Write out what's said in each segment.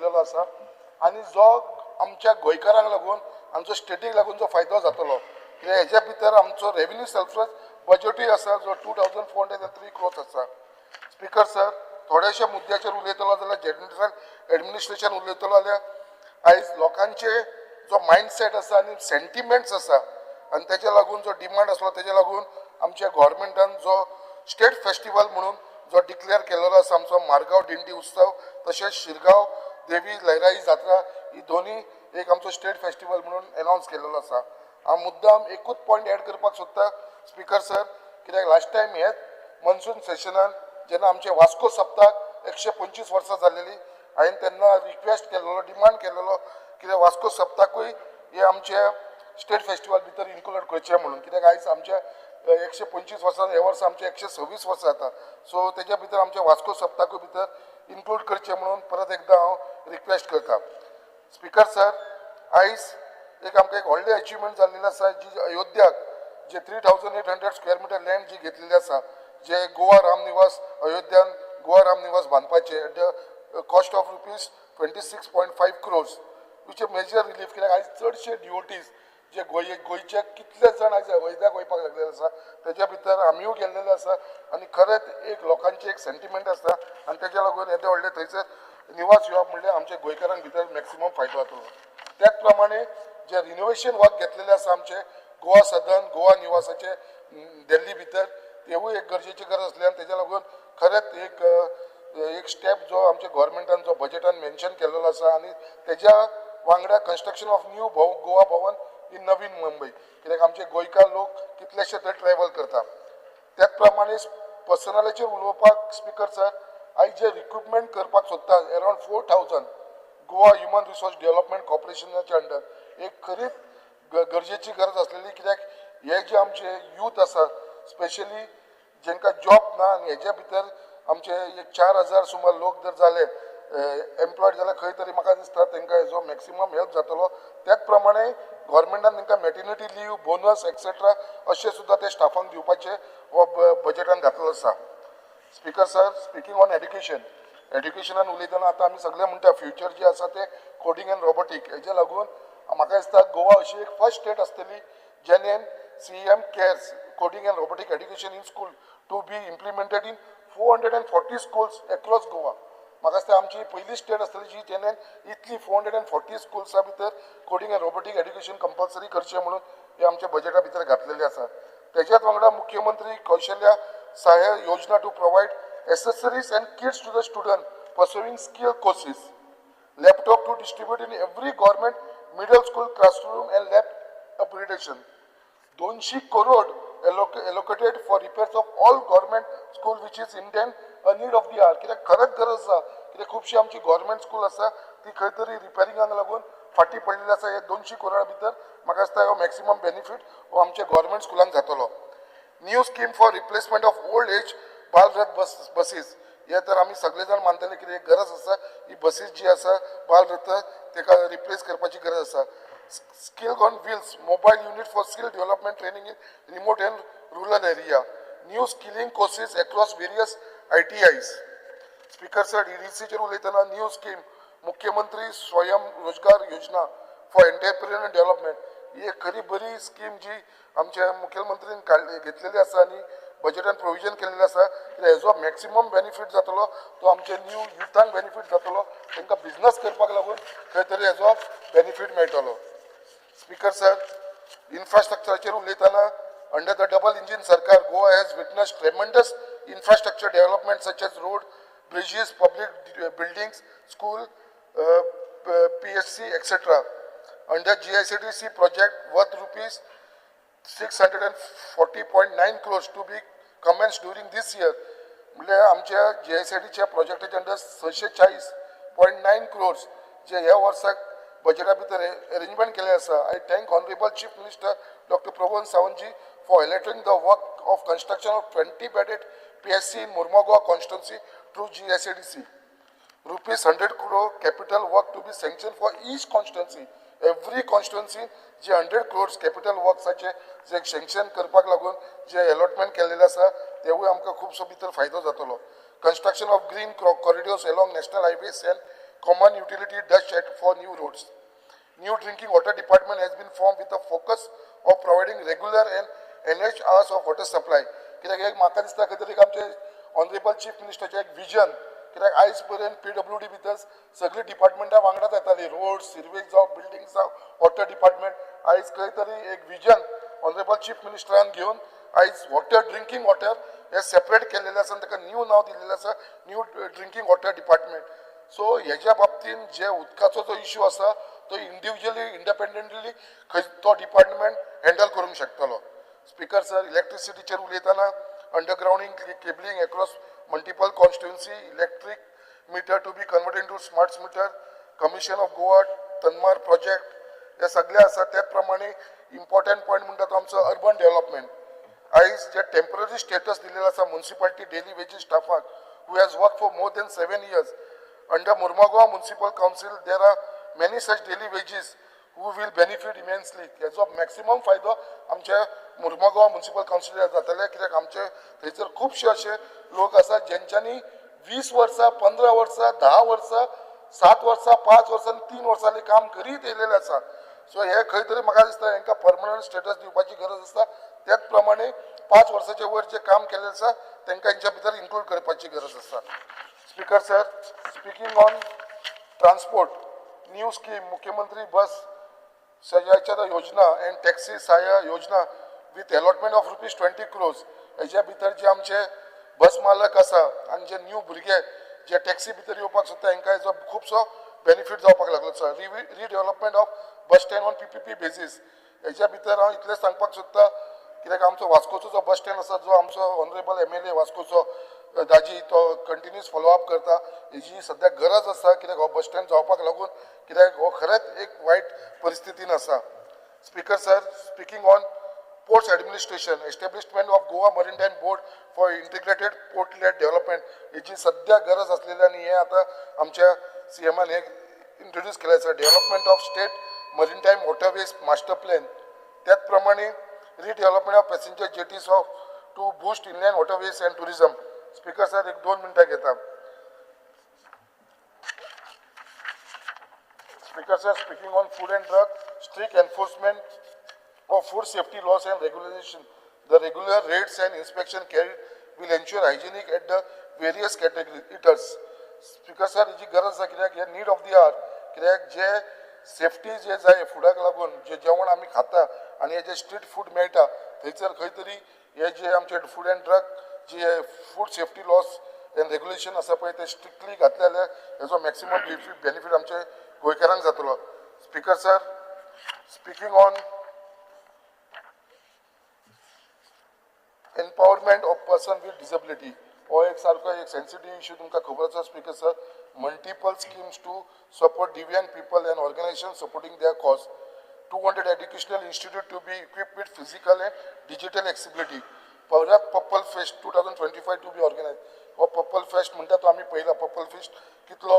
दिलेलो आसा आनी जो आमच्या गोंयकारांक लागून, आमचो स्टेटीक लागून जो फायदो जातलो. कित्याक हेज्या भितर आमचो रेवेन्यू सरप्लस बजेटूय आसा, जो 2403 crores आसा. स्पीकर सर, थोडेशे मुद्द्याचेर उलयतलो जाल्यार, जनरल एडमिनिस्ट्रेशन उलयतलो जाल्यार, आयज लोकांचे जो मायंडसेट आसा आनी सेंटिमेंट्स आसा आनी तेज्या लागून जो डिमांड आसलो, तेज्या लागून आमच्या गोवोरमेंटान जो स्टेट फेस्टिवल म्हणून जो डिक्लेअर केलेलो आसा आमचो मारगांव दिंडी उत्सव तशेंच शिरगांव देवी लयराई जात्रा, ही दोनी एक आमचो स्टेट फेस्टिवल म्हणून एनावन्स केलेलो आसा. हांव मुद्दाम एकूच पॉयंट एड करपाक सोदता, स्पीकर सर, कित्याक लास्ट टायम हेच मॉन्सून सेशनान जेन्ना आमचे वास्को सप्ताक 125 वर्सां जाल्लेली, हांवें तेन्ना रिक्वेस्ट केलेलो, डिमांड केलेलो कित्याक वास्को सप्ताकूय हे आमचे स्टेट फेस्टिवल भितर इन्क्लूड करचें म्हणून. कित्याक आयज आमच्या 125 वर्सां, हे वर्सा आमचे 126 वर्सां जाता. सो तेज्या भितर आमच्या वास्को सप्ताकूय भितर इन्क्लूड करचें म्हणून परत एकदां हांव रिक्वेस्ट करता. स्पीकर सर, आयज एक आमकां एक व्हडलें अचिवमेंट जाल्लें आसा, जी अयोध्याक जे 3800 square meter land जी घेतलेली आसा, जे Goa Ramniwas, अयोध्यान Goa Ramniwas बांदपाचे at the cost of ₹26.5 crores, which a major relief. कित्याक आयज चडशे डिवोटीज जे गोंयचे कितले जाण आयज अयोध्याक वयपाक लागलेले आसा, तेज्या भितर आमीय गेल्लेले आसा आनी खरेंच एक लोकांचे एक सेंटिमेंट आसता आनी तेज्या लागून येदे व्हडले थंयसर निवास येवप म्हणल्यार आमच्या गोंयकारांक भितर मॅक्सिमम फायदो जातलो. त्याच प्रमाणे जे रिनोवेशन वर्क घेतलेले आसा आमचे गोवा सदन, गोवा निवासाचे दिल्ली भितर, तेवूय एक गरजेची गरज आसली आनी तेज्या लागून खरेंच एक स्टेप जो आमच्या गोवोरमेंटान जो बजेटान मेन्शन केलेलो आसा आनी तेज्या वांगडा कन्स्ट्रक्शन ऑफ न्यू भव गोवा भवन इन नवीन मुंबई, कित्याक आमचे गोंयकार लोक कितलेशे थंय ट्रॅवल करता. त्याच प्रमाणे पर्सनलाचेर उलोवपाक, स्पीकर सर, आयज जे रिक्रुटमेंट करपाक सोदता around 4000 Goa Human Resource Development कॉर्पोरेशनाच्या अंडर, एक खरीच गरजेची गरज आसलेली. कित्याक हे जे आमचे यूथ आसा, स्पेशली जेंकां जॉब ना, आनी हेज्या भितर आमचे एक 4000 सुमार लोक जर जाले एम्प्लॉयड जाल्यार खंय तरी म्हाका दिसता तांकां हेजो मॅक्सिमम हेल्प जातलो. त्याच प्रमाणे गव्हर्मेंटान तांकां मॅटर्निटी लीव, बोनस एक्सेट्रा अशें सुद्दां ते स्टाफांक दिवपाचें हो बजेटान घातलेलो आसा. Speaker sir, speaking on education, एड्युकेशनान उलयतना आतां आमी सगळे म्हणटा फ्युचर जे आसा ते कोडींग एंड रोबोटीक. हेज्या लागून म्हाका दिसता गोवा अशी एक फर्स्ट स्टेट आसतली जेनेन CM CARES coding and robotic education in school to be implemented in 440 schools across Goa. म्हाका दिसता आमची पयली स्टेट आसतली जी जेनेन इतली 440 स्कुल्सा भितर coding and robotic education compulsory करचें म्हणून हे आमच्या बजेटा भितर घातलेलें आसा. तेज्याच वांगडा मुख्यमंत्री कौशल्या सहाय्य योजना to provide accessories and kits to the student pursuing skill courses, laptop to distribute in every government middle school classroom and lab upgradation, 200 crore allocated for repairs of all government school, which is indeed a need of the hour. कित्याक खरेंच गरज आसा, कित्याक खुबशी आमची government school आसा ती खंय तरी रिपेरिंगाक लागून फाटीं पडलेली आसा. हे 200 करोडा भितर म्हाका दिसता हो मॅक्सिमम बेनिफीट हो आमच्या गव्हर्मेंट स्कुलांक जातलो. New scheme for replacement of old age Balrath buses, हे तर आमी सगळे जाण मानतले की एक गरज आसा, ही बसीस जी आसा बालरथ तेका रिप्लेस करपाची गरज आसा. Skill on wheels mobile unit for skill development training in remote and rural area, new skilling courses across various ITIs. Speaker sir, डीडीसीचेर उलयतना न्यू स्कीम मुख्यमंत्री स्वयं रोजगार योजना फॉर एंटरप्रिन्युअर डेव्हलपमेंट, ही एक खरी बरी स्कीम जी आमच्या मुखेलमंत्रीन काडली, घेतलेली आसा आनी बजेटान प्रोविजन केल्लें आसा. कित्याक हेजो मॅक्सिमम बेनिफीट जातलो तो आमच्या न्यू युथांक बेनिफीट जातलो, तांकां बिजनस करपाक लागून खंय तरी हेजो बेनिफीट मेळटलो. स्पीकर सर, इन्फ्रास्ट्रक्चराचेर उलयतना, under the double engine सरकार, Goa has witness tremendous infrastructure development such as road, bridges, public buildings, school, PHC, etcetera. Under GSADC project worth ₹640.9 crores to be commenced during this year. म्हणजे आमच्या जीएसआयडीच्या प्रोजेक्टाच्या under 640.9 crores जे ह्या वर्साक बजेटा भितर arrangement केलें आसा. I thank Honourable Chief Minister Doctor Pramod Sawantji for allotting the work of construction of 20 bedded PHC in Mormugao constituency through GSADC. ₹100 crore capital work to be sanctioned for each constituency. Every constituency J 100 crores capital वर्क्साचे J sanction करपाक लागून जे allotment केल्लेलें आसा, तेवूय आमकां खुबसो भितर फायदो जातलो. Construction of green corridors along national highways and common utility dust shed for new roads. New drinking water department has been formed with the focus of providing regular and enhanced hours of water supply. कित्याक एक म्हाका दिसता खंय तरी आमचे honourable chief मिनिस्टराचें एक vision, कित्याक आयज पर्यंत पीडब्ल्यूडी भितर सगळीं डिपार्टमेंटां वांगडाच येतालीं, रोड, सिरवेज जावं, बिल्डींग जावं, वॉटर डिपार्टमेंट. आयज खंय तरी एक विजन ऑनरेबल चीफ मिनिस्टरान घेवन आयज वॉटर, ड्रिंकींग वॉटर हें सेपरेट केलेलें आसा आनी ताका न्यू नांव दिल्लें आसा, new drinking water department. So हेज्या बाबतीन जे उदकाचो जो इशू आसा तो इंडिविज्युअली, इंडिपेंडंटली खंय तो डिपार्टमेंट हँडल करूंक शकतलो. स्पीकर सर, इलेक्ट्रिसिटीचेर उलयतना undergrounding cabling across multiple constituency, electric meter to be converted to smart meter, commission of Goa Tanmar project, हे सगळे आसा. त्याच प्रमाणे इम्पॉर्टंट पॉयंट म्हणटा तो आमचो अर्बन डेव्हलपमेंट. आयज जे टेम्पररी स्टेटस दिलेलो आसा मुन्सिपालिटी डेली वेजीस स्टाफाक who has work for more than 7 years under Mormugao Municipal Council, there are many such daily wages who will benefit immensely. हेजो मॅक्सिमम फायदो आमच्या मुर्मुगांव म्युन्सिपल कावन्सिलाक जातले, कित्याक आमचे थंयसर खुबशे अशे लोक आसात जेंच्यांनी 20 वर्सां, 15 वर्सां, 10 वर्सां, 7 वर्सां, 5 वर्सां आनी 3 वर्सांनी काम करीत येयलेले आसा. सो हे खंय तरी म्हाका दिसता हेंकां परमनंट स्टेटस दिवपाची गरज आसा. त्याच प्रमाणे 5 वर्साचे वयर जे काम केल्लें आसा तेंकां हेंच्या भितर इन्क्लूड करपाची गरज आसा. Speaker sir, speaking on transport, new scheme मुख्यमंत्री बस सहाय्यता योजना अँड टॅक्सी सहाय्य योजना with allotment of ₹20 crores. हेज्या भितर जे आमचे बस मालक आसा आनी जे न्यू भुरगे जे टॅक्सी भितर येवपाक सोदता हेंकां हेजो खुबसो बेनिफीट जावपाक लागलो आसा. Redevelopment of bus stand on PPP basis. हेज्या भितर हांव इतलें सांगपाक सोदता, कित्याक आमचो वास्कोचो जो बस स्टँड आसा, जो आमचो ऑनरेबल एमएलए वास्कोचो दाजी तो कंटिन्युअस फॉलोअप करता, हेजी सद्या गरज आसा, कित्याक हो बस स्टँड जावपाक लागून, कित्याक हो खरेंच एक वायट परिस्थितीन आसा. Speaker sir, speaking on ports administration, establishment of Goa Maritime Board for integrated port led development, हेजी सद्या गरज आसलेली आनी हे आतां आमच्या सीएमान हे इंट्रोड्यूस केलें आसा. Development of state maritime waterways master plan. त्याच प्रमाणे redevelopment of passenger jetties of to boost inland waterways and tourism. Speaker sir, एक दोन मिनटां घेता. Speaker sir, speaking on food and drug, strict enforcement of food safety laws and regulation. The regular raids and inspection carried will ensure hygienic at the various category eaters. Speaker sir, हिजी गरज आसा, कित्याक हे need of the our, कित्याक जे safety जे जाय फुडाक लागून जे जेवण आमी खाता आनी हे जे स्ट्रीट फूड मेळटा थंयसर खंय तरी हे जे आमचे food and drug J food safety laws and regulation आसा पळय ते स्ट्रिक्टली घातले जाल्यार हेजो मॅक्सिमम बेनिफीट आमचे गोंयकारांक जातलो. Speaker sir, speaking on empowerment of person with disability, हो एक सारको एक सेन्सिटीव इशू तुमकां खबर आसा. Speaker sir, multiple schemes to support दिव्यांग people and organization supporting their cause, 200 educational institute to be equipped with physical and digital accessibility. परत Purple Fest 2025 to be organize. हो पर्पल फेस्ट म्हणटा तो आमी पळयला, पर्पल फेस्ट कितलो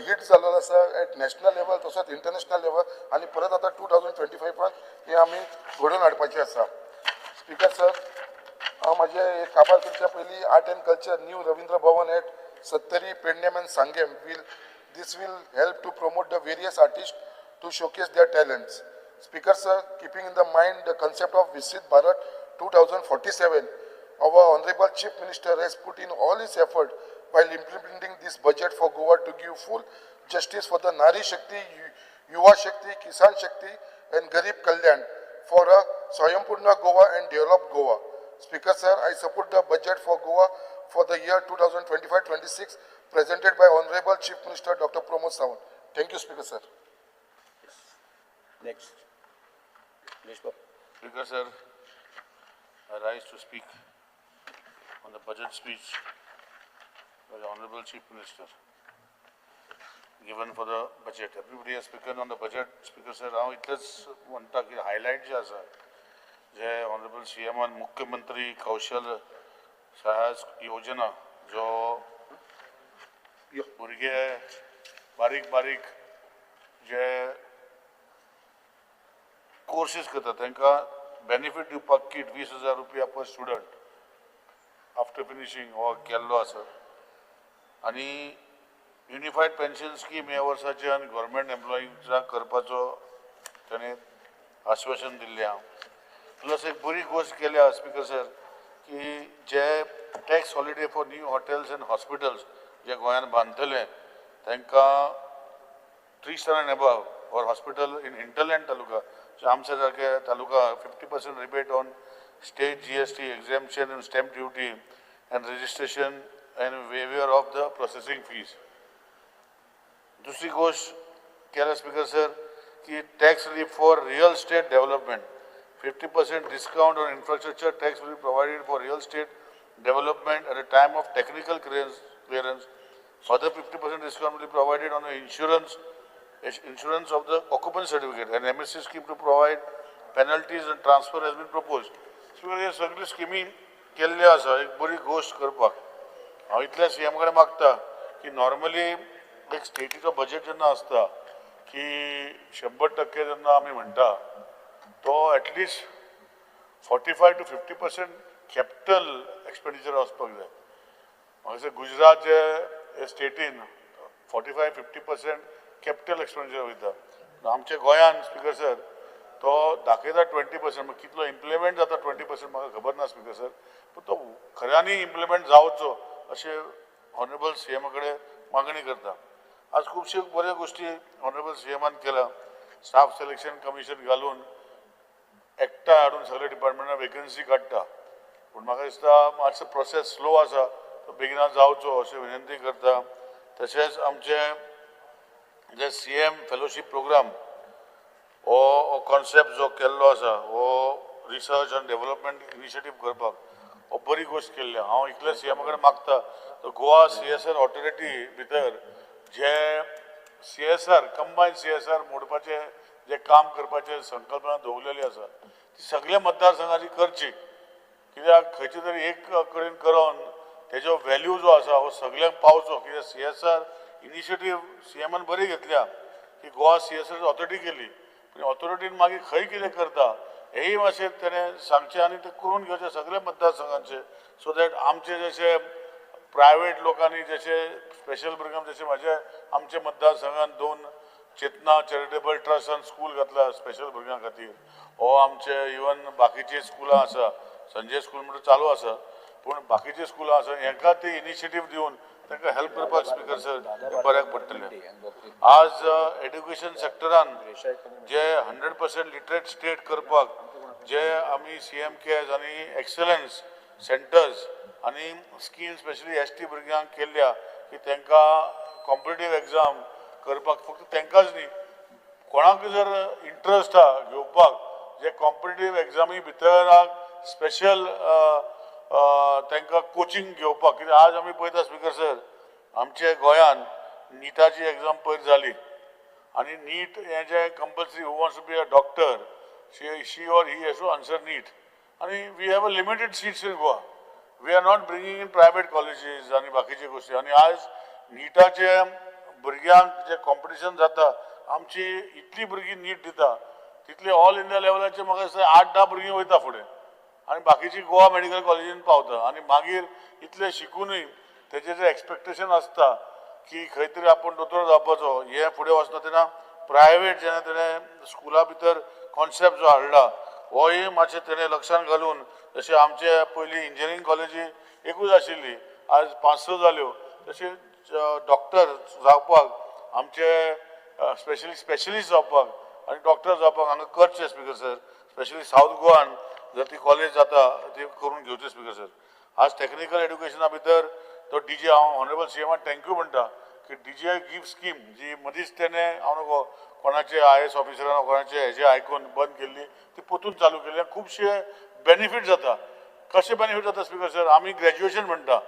hit जाल्लो आसा एट नॅशनल लेवल तसोच इंटरनॅशनल लेवल, आनी परत आतां 2025 हें आमी घडोवन हाडपाचें आसा. स्पीकर सर, हांव म्हाजें काबार करच्या पयलीं, art and culture, new Ravindra Bhavan at Sattari, Pernem and Sanguem will this will help to promote the various artist to showcase their talents. Speaker sir, keeping in the mind the concept of Viksit Bharat 2047, our Honorable Chief Minister has put in all his effort while implementing this budget for Goa to give full justice for the Nari Shakti, Yuva Shakti, Kisan Shakti and Garib Kalyan for a Swayambhurna Goa and developed Goa. Speaker sir, I support the budget for Goa for the year 2025-26 presented by Honorable Chief Minister Dr. Pramod Sawant. Thank you, Speaker sir. Next. Nilesh Babu. Speaker sir, I rise to speak on the budget speech by the Honorable Chief Minister given for the budget. Everybody has spoken on the budget. Speaker sir, हांव इतलेंच म्हणटा की highlight जे आसा जे honourable C एमान मुख्यमंत्री कौशल सहाय योजना, जो भुरगे बारीक बारीक जे कोर्सीस करता तांकां बेनिफीट दिवपाक किट 20,000 रुपया पर स्टुडंट आफ्टर फिनिशींग हो केल्लो आसा. आनी युनिफायड पेन्शन स्कीम ह्या वर्साच्यान गव्हर्मेंट एम्प्लॉईजाक करपाचो ताणें आश्वासन दिल्लें आहा. प्लस एक बरी गोश्ट केल्या स्पिकर सर, की जे tax holiday for new hotels and hospitals जे गोंयांत बांदतले तांकां 3 star and above or hospital in hinterland taluka, आमच्या सारखे taluka, 50% rebate on state GST, exemption and stamp duty and registration and waiver of the processing fees. दुसरी गोष्ट केल्या speaker sir, की tax relief for real estate development, 50% discount on infrastructure tax will be provided for real estate development at a time of technical clearance. Further 50% discount will be provided on the insurance of the occupancy certificate, and MSC scheme to provide penalties and transfer has been proposed. So हे सगळी स्किमी केल्ल्यो आसा एक बरी गोश्ट करपाक. हांव इतल्या सीएम कडेन मागता की नॉर्मली एक स्टेटीचो बजेट जेन्ना आसता की 100% जेन्ना आमी म्हणटा, तो at least 45 to 50% capital expenditure वचपाक जाय. हांगासर गुजरात जे स्टेटीन 45-50% capital expenditure वयता. आमच्या गोंयान स्पिकर सर, तो दाखयता 20%. कितलो इम्प्लिमेंट जाता 20% म्हाका खबर ना स्पिकर सर, पूण तो खऱ्यांनी इम्प्लिमेंट जावचो अशें ऑनरेबल सी एमा कडेन मागणी करता. आज खुबश्यो बऱ्यो गोश्टी ऑनरेबल सी एमान केल्या. स्टाफ सिलेक्शन कमिशन घालून एकठांय हाडून सगळे डिपार्टमेंटान वेकन्सी काडटा, पूण म्हाका दिसता मातसो प्रोसेस स्लो आसा, तो बेगिना जावचो अशें विनंती करता. तशेंच आमचे जे सी एम फेलोशीप प्रोग्राम हो कॉन्सेप्ट जो केल्लो आसा, हो रिसर्च आनी डेव्हलपमेंट इनिशिएटीव करपाक हो बरी गोश्ट केल्ली. हांव इतले सी एमा कडेन मागता, तो गोवा सीएसआर ऑथॉरिटी भितर जे सीएसआर, कंबायन सीएसआर मोडपाचें जे काम करपाचें संकल्पना दवरलेली आसा, ती सगल्या मतदारसंघाची करची. कित्याक खंयचे तरी एक कडेन करून तेजो व्हॅल्यू जो आसा हो सगल्यांक पावचो. कित्याक सीएसआर इनिशिएटीव सीएमान बरी घेतल्या की गोवा सीएसआर ऑथॉरिटी केली, पूण ऑथॉरिटीन मागीर खंय कितें करता हेंय मातशें तेणें सांगचें आनी तें करून घेवचें सगल्या मतदारसंघांचें, सो that आमचे जशे प्रायवेट लोकांनी जशे स्पेशल प्रोग्राम, जशे म्हाजे आमच्या मतदारसंघात दोन चेतना चॅरिटेबल ट्रस्टान स्कूल घातला स्पेशल भुरग्यां खातीर, हो आमचे इवन बाकीची स्कुलां आसा, संजय स्कूल म्हणून चालू आसा, पूण बाकीची स्कुलां आसा, हेंकां ती इनिशिएटीव दिवन तांकां हेल्प करपाक स्पिकर सर बऱ्याक पडटलें. आज एड्युकेशन सेक्टरान जे 100% लिटरेट स्टेट करपाक जे आमी सीएम केअर्स आनी एक्सलन्स सेंटर्स आनी स्कीम स्पेशली एसटी भुरग्यांक केल्ल्या की तांकां कॉम्पिटेटीव एग्जाम करपाक, फक्त तांकांच न्ही, कोणाक जर इंट्रस्ट आहा घेवपाक, जे कॉम्पिटेटीव एग्जामी भितर स्पेशल तांकां कोचिंग घेवपाक. कित्याक आज आमी पळयता स्पिकर सर, आमच्या गोंयान निटाची एग्जाम पयर जाली आनी नीट हें जें compulsory, who wants to be a doctor, she or he has to answer NEET आनी we have a limited seats in Goa. We are not bringing in private colleges आनी बाकीचे गोश्टी. आनी आज निटाचे भुरग्यांक जे कॉम्पिटिशन जाता, आमची इतली भुरगीं नीट दिता तितली ऑल इंडिया लेवलाचे म्हाका दिसता 8-10 भुरगीं वयता फुडें आनी बाकीची गोवा मेडिकल कॉलेजीन पावता. आनी मागीर इतलें शिकुनूय तेजें जें एक्सपेक्टेशन आसता की खंय तरी आपूण दोतोर जावपाचो, हें फुडें वचना. तेन्ना प्रायवेट जेन्ना तेणें स्कुला भितर कॉन्सेप्ट जो हाडला, होय मातशें तेणें लक्षान घालून, जशें आमचे पयलीं इंजिनियरींग कॉलेजी एकूच आशिल्ली, आज पांच स जाल्यो, तशें डॉक्टर जावपाक आमचे स्पेशली स्पेशलिस्ट जावपाक आनी डॉक्टर जावपाक हांगा करचें स्पिकर सर. स्पेशली सावथ गोवान जर ती कॉलेज जाता ती करून घेवची स्पिकर सर. आज टॅक्निकल एड्युकेशना भितर तो डीजे, हांव ऑनरेबल सी एमाक thank you म्हणटा की डीजीए गिफ्ट स्कीम जी मदींच तेणें हांव नको कोणाचे आयएएस ऑफिसरान कोणाचे हेजे आयकून बंद केल्ली, ती परतून चालू केली आनी खुबशे बेनिफीट जाता. कशे बेनिफीट जाता स्पिकर सर? आमी ग्रॅज्युएशन म्हणटा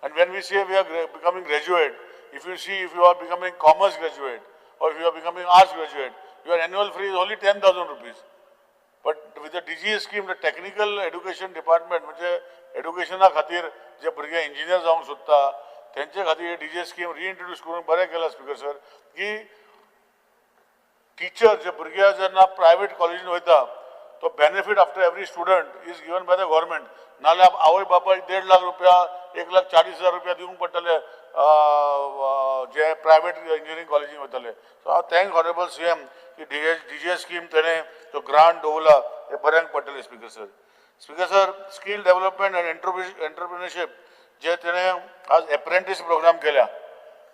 and when we say we are becoming graduate, if you see, if you are becoming commerce graduate or if you are becoming arts graduate, your annual fee is only ₹10,000. But with the DGE scheme, the technical education department, म्हणजे एड्युकेशना खातीर जे भुरगे engineer जावंक सोदता तेंचे खातीर डीजीई scheme रिइंट्रोड्यूस करून बरें केलां स्पिकर सर, की टिचर जे भुरगे जेन्ना प्रायवेट कॉलेजीन वयता, तो benefit after every student is given by the government. नाल्यार आवय बापायक 1.5 लाख रुपया 1,40,000 रुपया दिवंक पडटले जे प्रायवेट इंजिनियरींग कॉलेजीन वयताले. सो हांव thank honourable CM की डीजीएस स्कीम तेणें जो ग्रांट दवरला हे बऱ्याक पडटले, Speaker sir. Speaker sir, skill development and entrepreneurship जे तेणें आज एप्रेंटीस प्रोग्राम केल्या,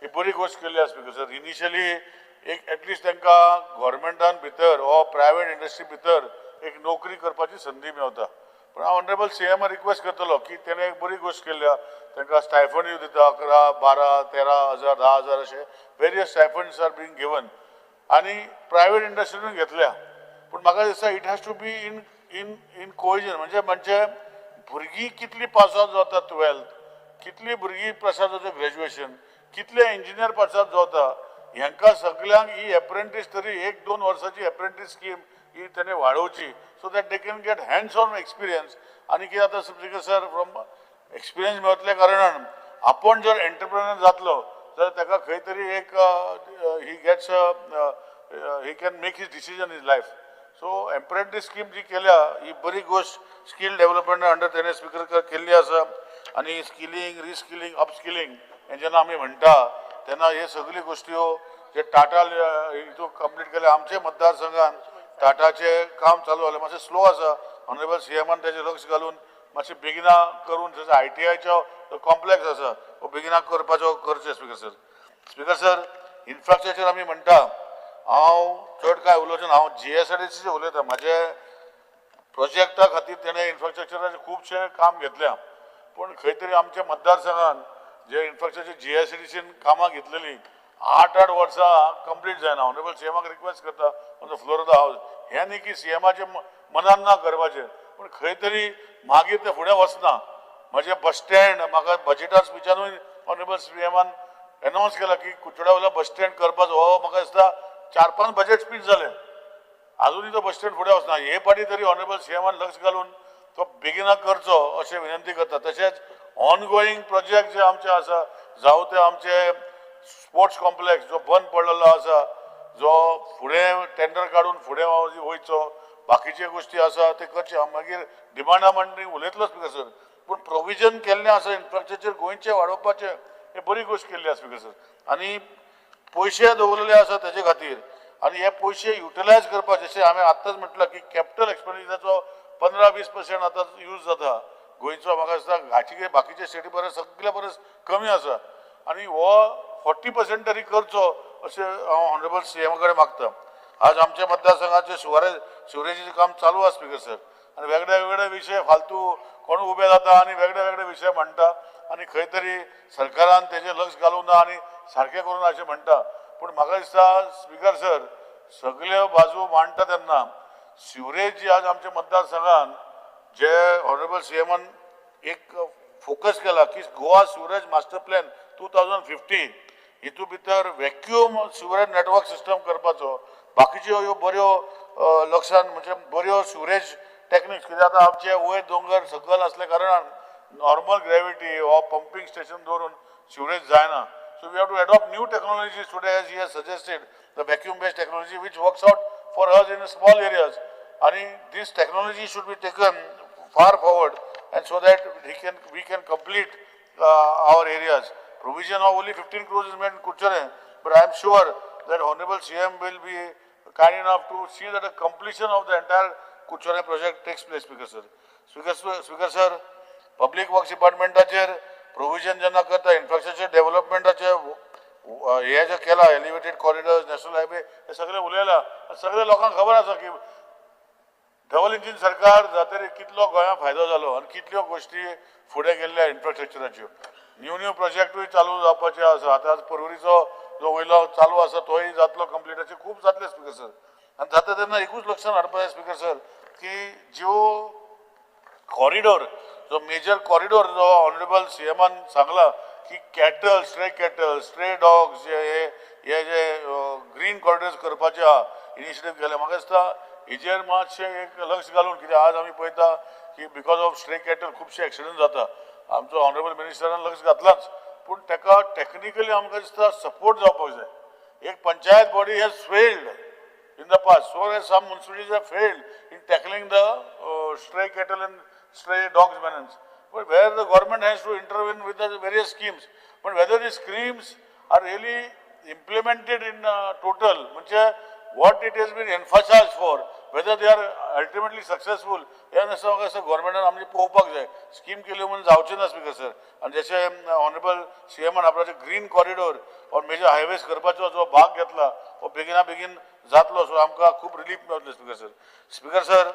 ही बरी गोश्ट केल्ली आसा, स्पीकर सर. इनिशियली एक एटलिस्ट तांकां गव्हर्मेंटान भितर वा प्रायवेट इंडस्ट्री भितर एक नोकरी करपाची संदी मेवता. पूण हांव ऑनरेबल सीएमा रिक्वेस्ट करतलो की तेणें एक बरी गोश्ट केल्ली आहा, तांकां स्टायफंडूय दिता 11, 12, 13 हजार, 10,000 अशे various stipends are being given आनी प्रायवेट इंडस्ट्रीनूय घेतल्या. पूण म्हाका दिसता it has to be in cohesion, म्हणजे भुरगीं कितलीं पास आवट जाता 12th, कितलीं भुरगीं पास आवट जाता ग्रॅज्युएशन, कितले इंजिनियर पास आवट जाता, हांकां सगल्यांक ही एप्रेंटीस तरी एक दोन वर्साची एप्रेंटीस स्कीम ही तेणें वाडोवची so that they can get hands on experience. आनी कितें जाता, स्पीकर सर, फ्रॉम एक्सपिरियन्स मेळतल्या कारणान आपूण जर एंटरप्रेनर जातलो जाल्यार ताका खंय तरी एक he can make his decision his life. So apprentice scheme जी केल्या ही बरी गोश्ट स्कील डेव्हलपमेंट अंडर तेणें स्पीकर केल्ली आसा. आनी स्किलिंग, रिस्किलिंग, अपस्किलिंग हें जेन्ना आमी म्हणटा तेन्ना हे सगळी गोश्टी जे टाटा हितून कंप्लीट केले. आमचे मतदारसंघान टाटाचें काम चालू जालें, मातशें स्लो आसा. ऑनरेबल सीएमान तेजेर लक्ष घालून मातशें बेगिना करून, जसो आयटीआयचो कॉम्प्लेक्स आसा हो बेगिना करपाचो करचें, Speaker sir. Speaker sir, infrastructure आमी म्हणटा, हांव चड कांय उलोवचें ना, हांव जीएसआयडीसी उलयतां. म्हाजे प्रोजेक्टा खातीर तेणें इन्फ्रास्ट्रक्चराचें खुबशें काम घेतल्या, पूण खंय तरी आमच्या मतदारसंघान जे इन्फ्रास्ट्रक्चर जीएसआयडीसीन कामां घेतलेलीं 8-8 वर्सां कंप्लीट जायना. ऑनरेबल सीएमाक रिक्वेस्ट करता on the floor of the house, हें न्ही की सीएमाचे मनान ना करपाचें, पूण खंय तरी मागीर तें फुडें वचना. म्हजें बस स्टँड म्हाका बजेटार स्पिचानूय ऑनरेबल सीएमान एनावन्स केला की कुडचड्या वयलो बस स्टँड करपाचो, हो म्हाका दिसता चार पांच बजेट स्पीच जाले, अजुनूय तो बस स्टँड फुडें वचना. हे फाटी तरी ऑनरेबल सीएमान लक्ष घालून तो बेगिना करचो अशें विनंती करता. तशेंच ऑनगोईंग प्रोजेक्ट जे आमचे आसा, जावं ते आमचे स्पोर्ट्स कॉम्प्लेक्स जो बंद पडलेलो आसा, जो फुडें टेंडर काडून फुडें वयचो, बाकीच्यो गोश्टी आसा ते करचे. हांव मागीर डिमांडा मांडणी उलयतलोच, स्पीकर सर, पूण प्रोविजन केल्लें आसा इन्फ्रास्ट्रक्चर गोंयचें वाडोवपाचें, हें बरी गोश्ट केल्ली आसा, स्पीकर सर. आनी पयशे दवरलेले आसा तेजे खातीर आनी हे पयशे युटिलायज करपाक, जशें हांवें आत्ताच म्हटलां की कॅपिटल एक्सपेंडिचराचो 15-20% आतां यूज जाता गोंयचो. म्हाका दिसता हाची बाकीच्या स्टेटी परस सगल्या परस कमी आसा आनी हो 40% तरी करचो अशें हांव ऑनरेबल सीएमा कडेन मागता. आज आमच्या मतदारसंघाचे सिवरेजीचें काम चालू आसा, स्पीकर सर. आनी वेगळे वेगळे विशय फालतू कोण उबे जाता आनी वेगळे वेगळे विशय म्हणटा आनी खंय तरी सरकारान तेजेर लक्ष घालूंक ना आनी सारकें करूं ना अशें म्हणटा. पूण म्हाका दिसता, स्पीकर सर, सगल्यो बाजू मांडटा तेन्ना सिवरेज जी आज आमच्या मतदारसंघान जे ऑनरेबल सीएमान एक फोकस केला की Goa sewerage master plan 2050, हितून भितर वॅक्यूम सिवरेज नेटवर्क सिस्टम करपाचो, बाकीच्यो ह्यो बऱ्यो लक्षान म्हणजे बऱ्यो सिवरेज टॅक्निक्स, कित्याक आतां आमचे वयर दोंगर सकयल आसल्या कारणान नॉर्मल ग्रॅविटी वा पंपींग स्टेशन दवरून सिवरेज जायना. So we have to adopt new technologies today, as he has suggested, the vacuum based technology which works out for us in small areas. आणि this technology should be taken far forward and so that we can complete our areas. Provision of only 15 crores is made in Curchorem, but I am sure that Honorable CM will be kind enough to see that the completion of the entire Curchorem project takes place, Speaker sir. Speaker sir, Public Works Departmentाचेर provision जेन्ना करता, infrastructure डेव्हलपमेंटाचे हे जे केला, elevated corridors, national highway, हे सगळे उलयला. सगळे लोकांक खबर आसा की डबल इंजीन सरकार जातरी कितलो गोंयांक फायदो जालो आनी कितल्यो गोश्टी फुडें गेल्ल्या इन्फ्रास्ट्रक्चराच्यो. न्यू न्यू प्रोजेक्टूय चालू जावपाचे आसा. आतां पर्वरीचो जो वयलो चालू आसा तोय जातलो कंप्लीट, अशें खूब जातले, स्पीकर सर. आनी जाता तेन्ना एकूच लक्षांत हाडपा जाय, स्पीकर सर, की ज्यो कॉरिडोर, जो मेजर कॉरिडोर जो ऑनरेबल सीएमान सांगला की cattle, stray cattle, stray dogs, जे हे हे जे ग्रीन कॉरिडोर्स करपाचे आहा, इनिशिएटीव केले, म्हाका दिसता हेजेर मातशें एक लक्ष घालून, कित्याक आज आमी पळयता की because of stray cattle खुबशे एक्सिडंट जाता. आमचो ऑनरेबल मिनिस्टरान लक्ष घातलाच, पूण ताका टॅक्निकली आमकां दिसता सपोर्ट जावपाक जाय. एक panchayat body has failed in the past. So has some municipalities have failed in tackling the stray cattle and stray dogs menace. But where the government has to intervene with the various schemes, but whether the schemes are really implemented in total, म्हणजे what it has been emphasized for, whether they are ultimately successful, हे नुसतं म्हाका दिसता गव्हर्मेंटान आमचें पळोवपाक जाय. Scheme केली म्हणून जावचें ना स्पीकर सर. आनी जशें ऑनरेबल सीएमान आपणाचे green corridor or major highways करपाचो जो भाग घेतला, हो बेगिना बेगीन जातलो, सो आमकां खूब रिलीफ मेळटलें स्पीकर सर. स्पीकर सर,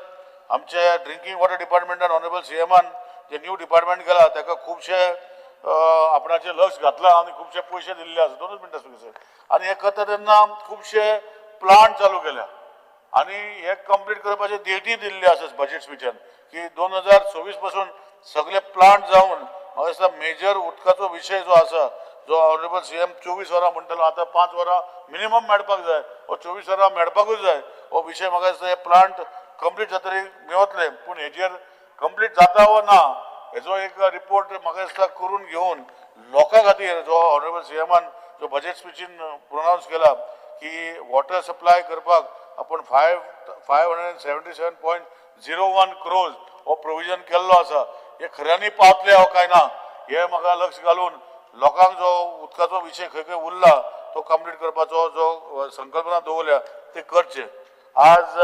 आमचे ड्रिंकींग वॉटर डिपार्टमेंटान ऑनरेबल सीएमान जे न्यू डिपार्टमेंट केला, ताका खुबशे आपणाचे लक्ष घातला आनी खुबशे पयशे दिल्ले आसा. दोनूच मिनटां स्पीकर सर. आनी हे करता तेन्ना खुबशे प्लांट चालू केल्या आनी हे कंप्लीट करपाचे डेटी दिल्ली आसा बजेट स्पिचान की 2026 पासून सगळे प्लांट जावन म्हाका दिसता मेजर उदकाचो विशय जो आसा, जो ऑनरेबल सीएम 24 वरां म्हणटालो, आतां 5 वरां मिनिमम मेळपाक जाय, हो 24 वरां मेळपाकूच जाय. हो विशय म्हाका दिसता हे प्लांट कंप्लीट जातरी मेवतले, पूण हेजेर कंप्लीट जाता वो ना हेजो एक रिपोर्ट म्हाका दिसता करून घेवन लोकां खातीर जो ऑनरेबल सीएमान जो बजेट स्पिचीन प्रोनावन्स केला की वॉटर सप्लाय करपाक आपण 577.01 crores हो प्रोविजन केल्लो आसा, हे खऱ्यांनी पावतले हो काय ना हे म्हाका लक्ष घालून लोकांक जो उदकाचो विशय खंय खंय उरला तो कंप्लीट करपाचो जो संकल्पना दवरल्या ते करचे. आज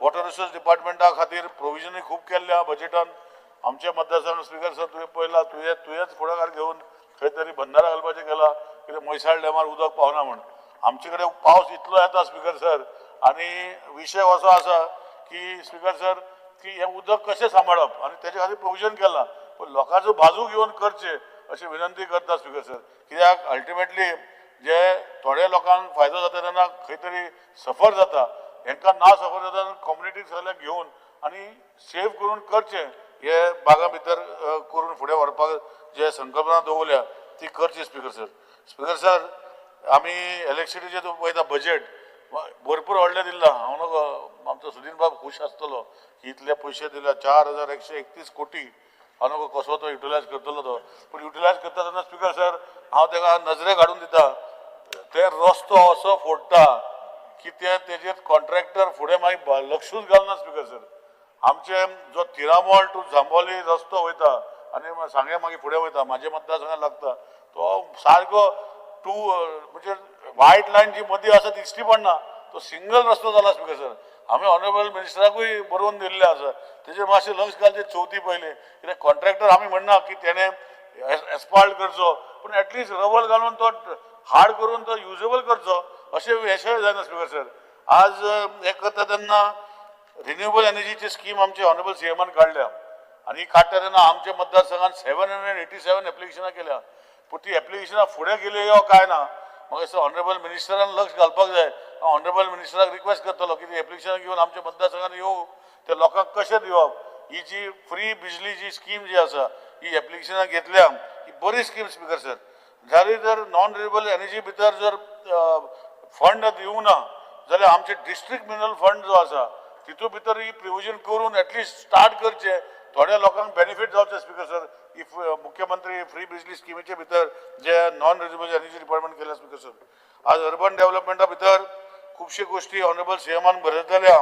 वॉटर रिसोर्स डिपार्टमेंटा खातीर प्रोविजनूय खूब केल्लें आहा बजेटान. आमच्या मतदारसंघ स्पीकर सर, तुवें पळयला, तुवेंच फुडाकार घेवन खंय तरी बंदारा घालपाचें केला, कित्याक म्हैसाळ डॅमार उदक पावना म्हण. आमचे कडेन पावस इतलो येता स्पीकर सर, आनी विशय असो आसा की स्पीकर सर की हें उदक कशें सांबाळप आनी तेजे खातीर प्रोविजन केलां, पूण लोकांचो बाजू घेवन करचें अशी विनंती करता स्पीकर सर. कित्याक अल्टिमेटली जे थोड्या लोकांक फायदो जाता तेन्ना खंय तरी सफर जाता, हेंकां ना सफर जाता, कम्युनिटीक सगळ्यांक घेवन आनी सेव करून करचें. हे बागा भितर करून फुडें व्हरपाक जे संकल्पना दवरल्या ती करची स्पीकर सर. स्पीकर सर, आमी इलेक्ट्रिसिटीचे तूं पळयता बजेट भरपूर व्हडलें दिल्लां. हांव नको, आमचो सुदीन बाब खूश आसतलो की इतले पयशे दिल्या, 4131 कोटी. हांव नको कसो तो युटिलायज करतलो तो, पूण युटिलायज करता तेन्ना स्पीकर सर, हांव ताका नजरेक हाडून दिता, ते रस्तो असो फोडटा की ते तेजेर कॉन्ट्रॅक्टर फुडें मागीर लक्षूच घालना स्पीकर सर. आमचे जो तिरामोल टू जांबोली रस्तो वयता आनी सांगे मागीर फुडें वयता, म्हाजे मतदारसंघात लागता तो, सारको टू म्हणजे वायट लायन जी मदीं आसा दिश्टी पडना, तो सिंगल रस्तो जाला स्पीकर सर. आमी ऑनरेबल मिनिस्टराकूय बरोवन दिल्लें आसा, तेजेर मातशें लक्ष घालचें चवथी पयलीं. कित्याक कॉन्ट्रॅक्टर आमी म्हणना की तेणें एस्फाल्ट करचो, पूण एटलिस्ट रबल घालून तो हार्ड करून तो युजेबल करचो, अशें हेशें जायना स्पीकर सर. आज हें करता तेन्ना रिन्युएबल एनर्जीची स्कीम आमचे ऑनरेबल सीएमान काडल्या आनी काडटा तेन्ना आमच्या मतदारसंघात 787 एप्लिकेशनां केल्या, पूण ती एप्लिकेशनां फुडें गेली यो काय ना, म्हाका दिसता ऑनरेबल मिनिस्टरान लक्ष घालपाक जाय. हांव ऑनरेबल मिनिस्टराक रिक्वेस्ट करतलो की ती एप्लिकेशनां घेवन आमच्या मतदारसंघात येवं, ते लोकांक कशें दिवप. ही जी फ्री बिजली जी स्कीम जी आसा, ही एप्लिकेशनां घेतल्या, ही बरी स्कीम स्पीकर सर. जाल्यार जर नॉन रिन्युएबल एनर्जी भितर जर फंड दिवंक ना जाल्यार आमचे डिस्ट्रिक्ट मिनरल फंड जो आसा तितू भितर ही प्रोविजन करून एटलिस्ट स्टार्ट करचें, थोड्या लोकांक बेनिफीट जावचें स्पीकर सर. If मुख्यमंत्री फ्री बिजली स्किमीचे भितर जे नॉन रिन्युएबल एनर्जी डिपार्टमेंट केल्या स्पीकर सर. आज अर्बन डेव्हलपमेंटा भितर खुबश्यो गोश्टी ऑनरेबल सीएमान बरयतल्या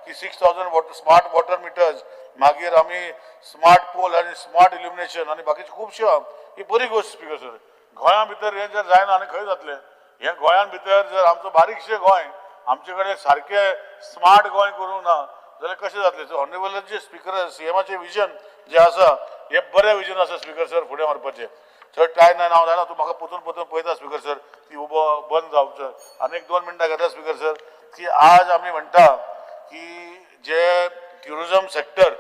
की 6000 water smart water meters, मागीर आमी स्मार्ट पोल आनी स्मार्ट इल्युमिनेशन आनी बाकीच्यो खुबश्यो. ही बरी गोश्ट स्पीकर सर. गोंया भितर हें जर जायना आनी खंय जातलें हें? गोंयान भितर जर आमचो बारीकशें गोंय, आमचे कडेन सारकें स्मार्ट गोंय करूंक ना जाल्यार कशें जातलें? सो ऑनरेबलाचे स्पीकर सीएमाचें विजन जें आसा हें बरें विजन आसा स्पीकर सर, फुडें व्हरपाचें. चड टायम ना. हांव जाणा, तूं म्हाका परतून परतून पळयता स्पीकर सर की उबो बंद जावचो. आनी एक 2 मिनटां घेता स्पीकर सर, की आज आमी म्हणटा की जे ट्युरिजम सेक्टर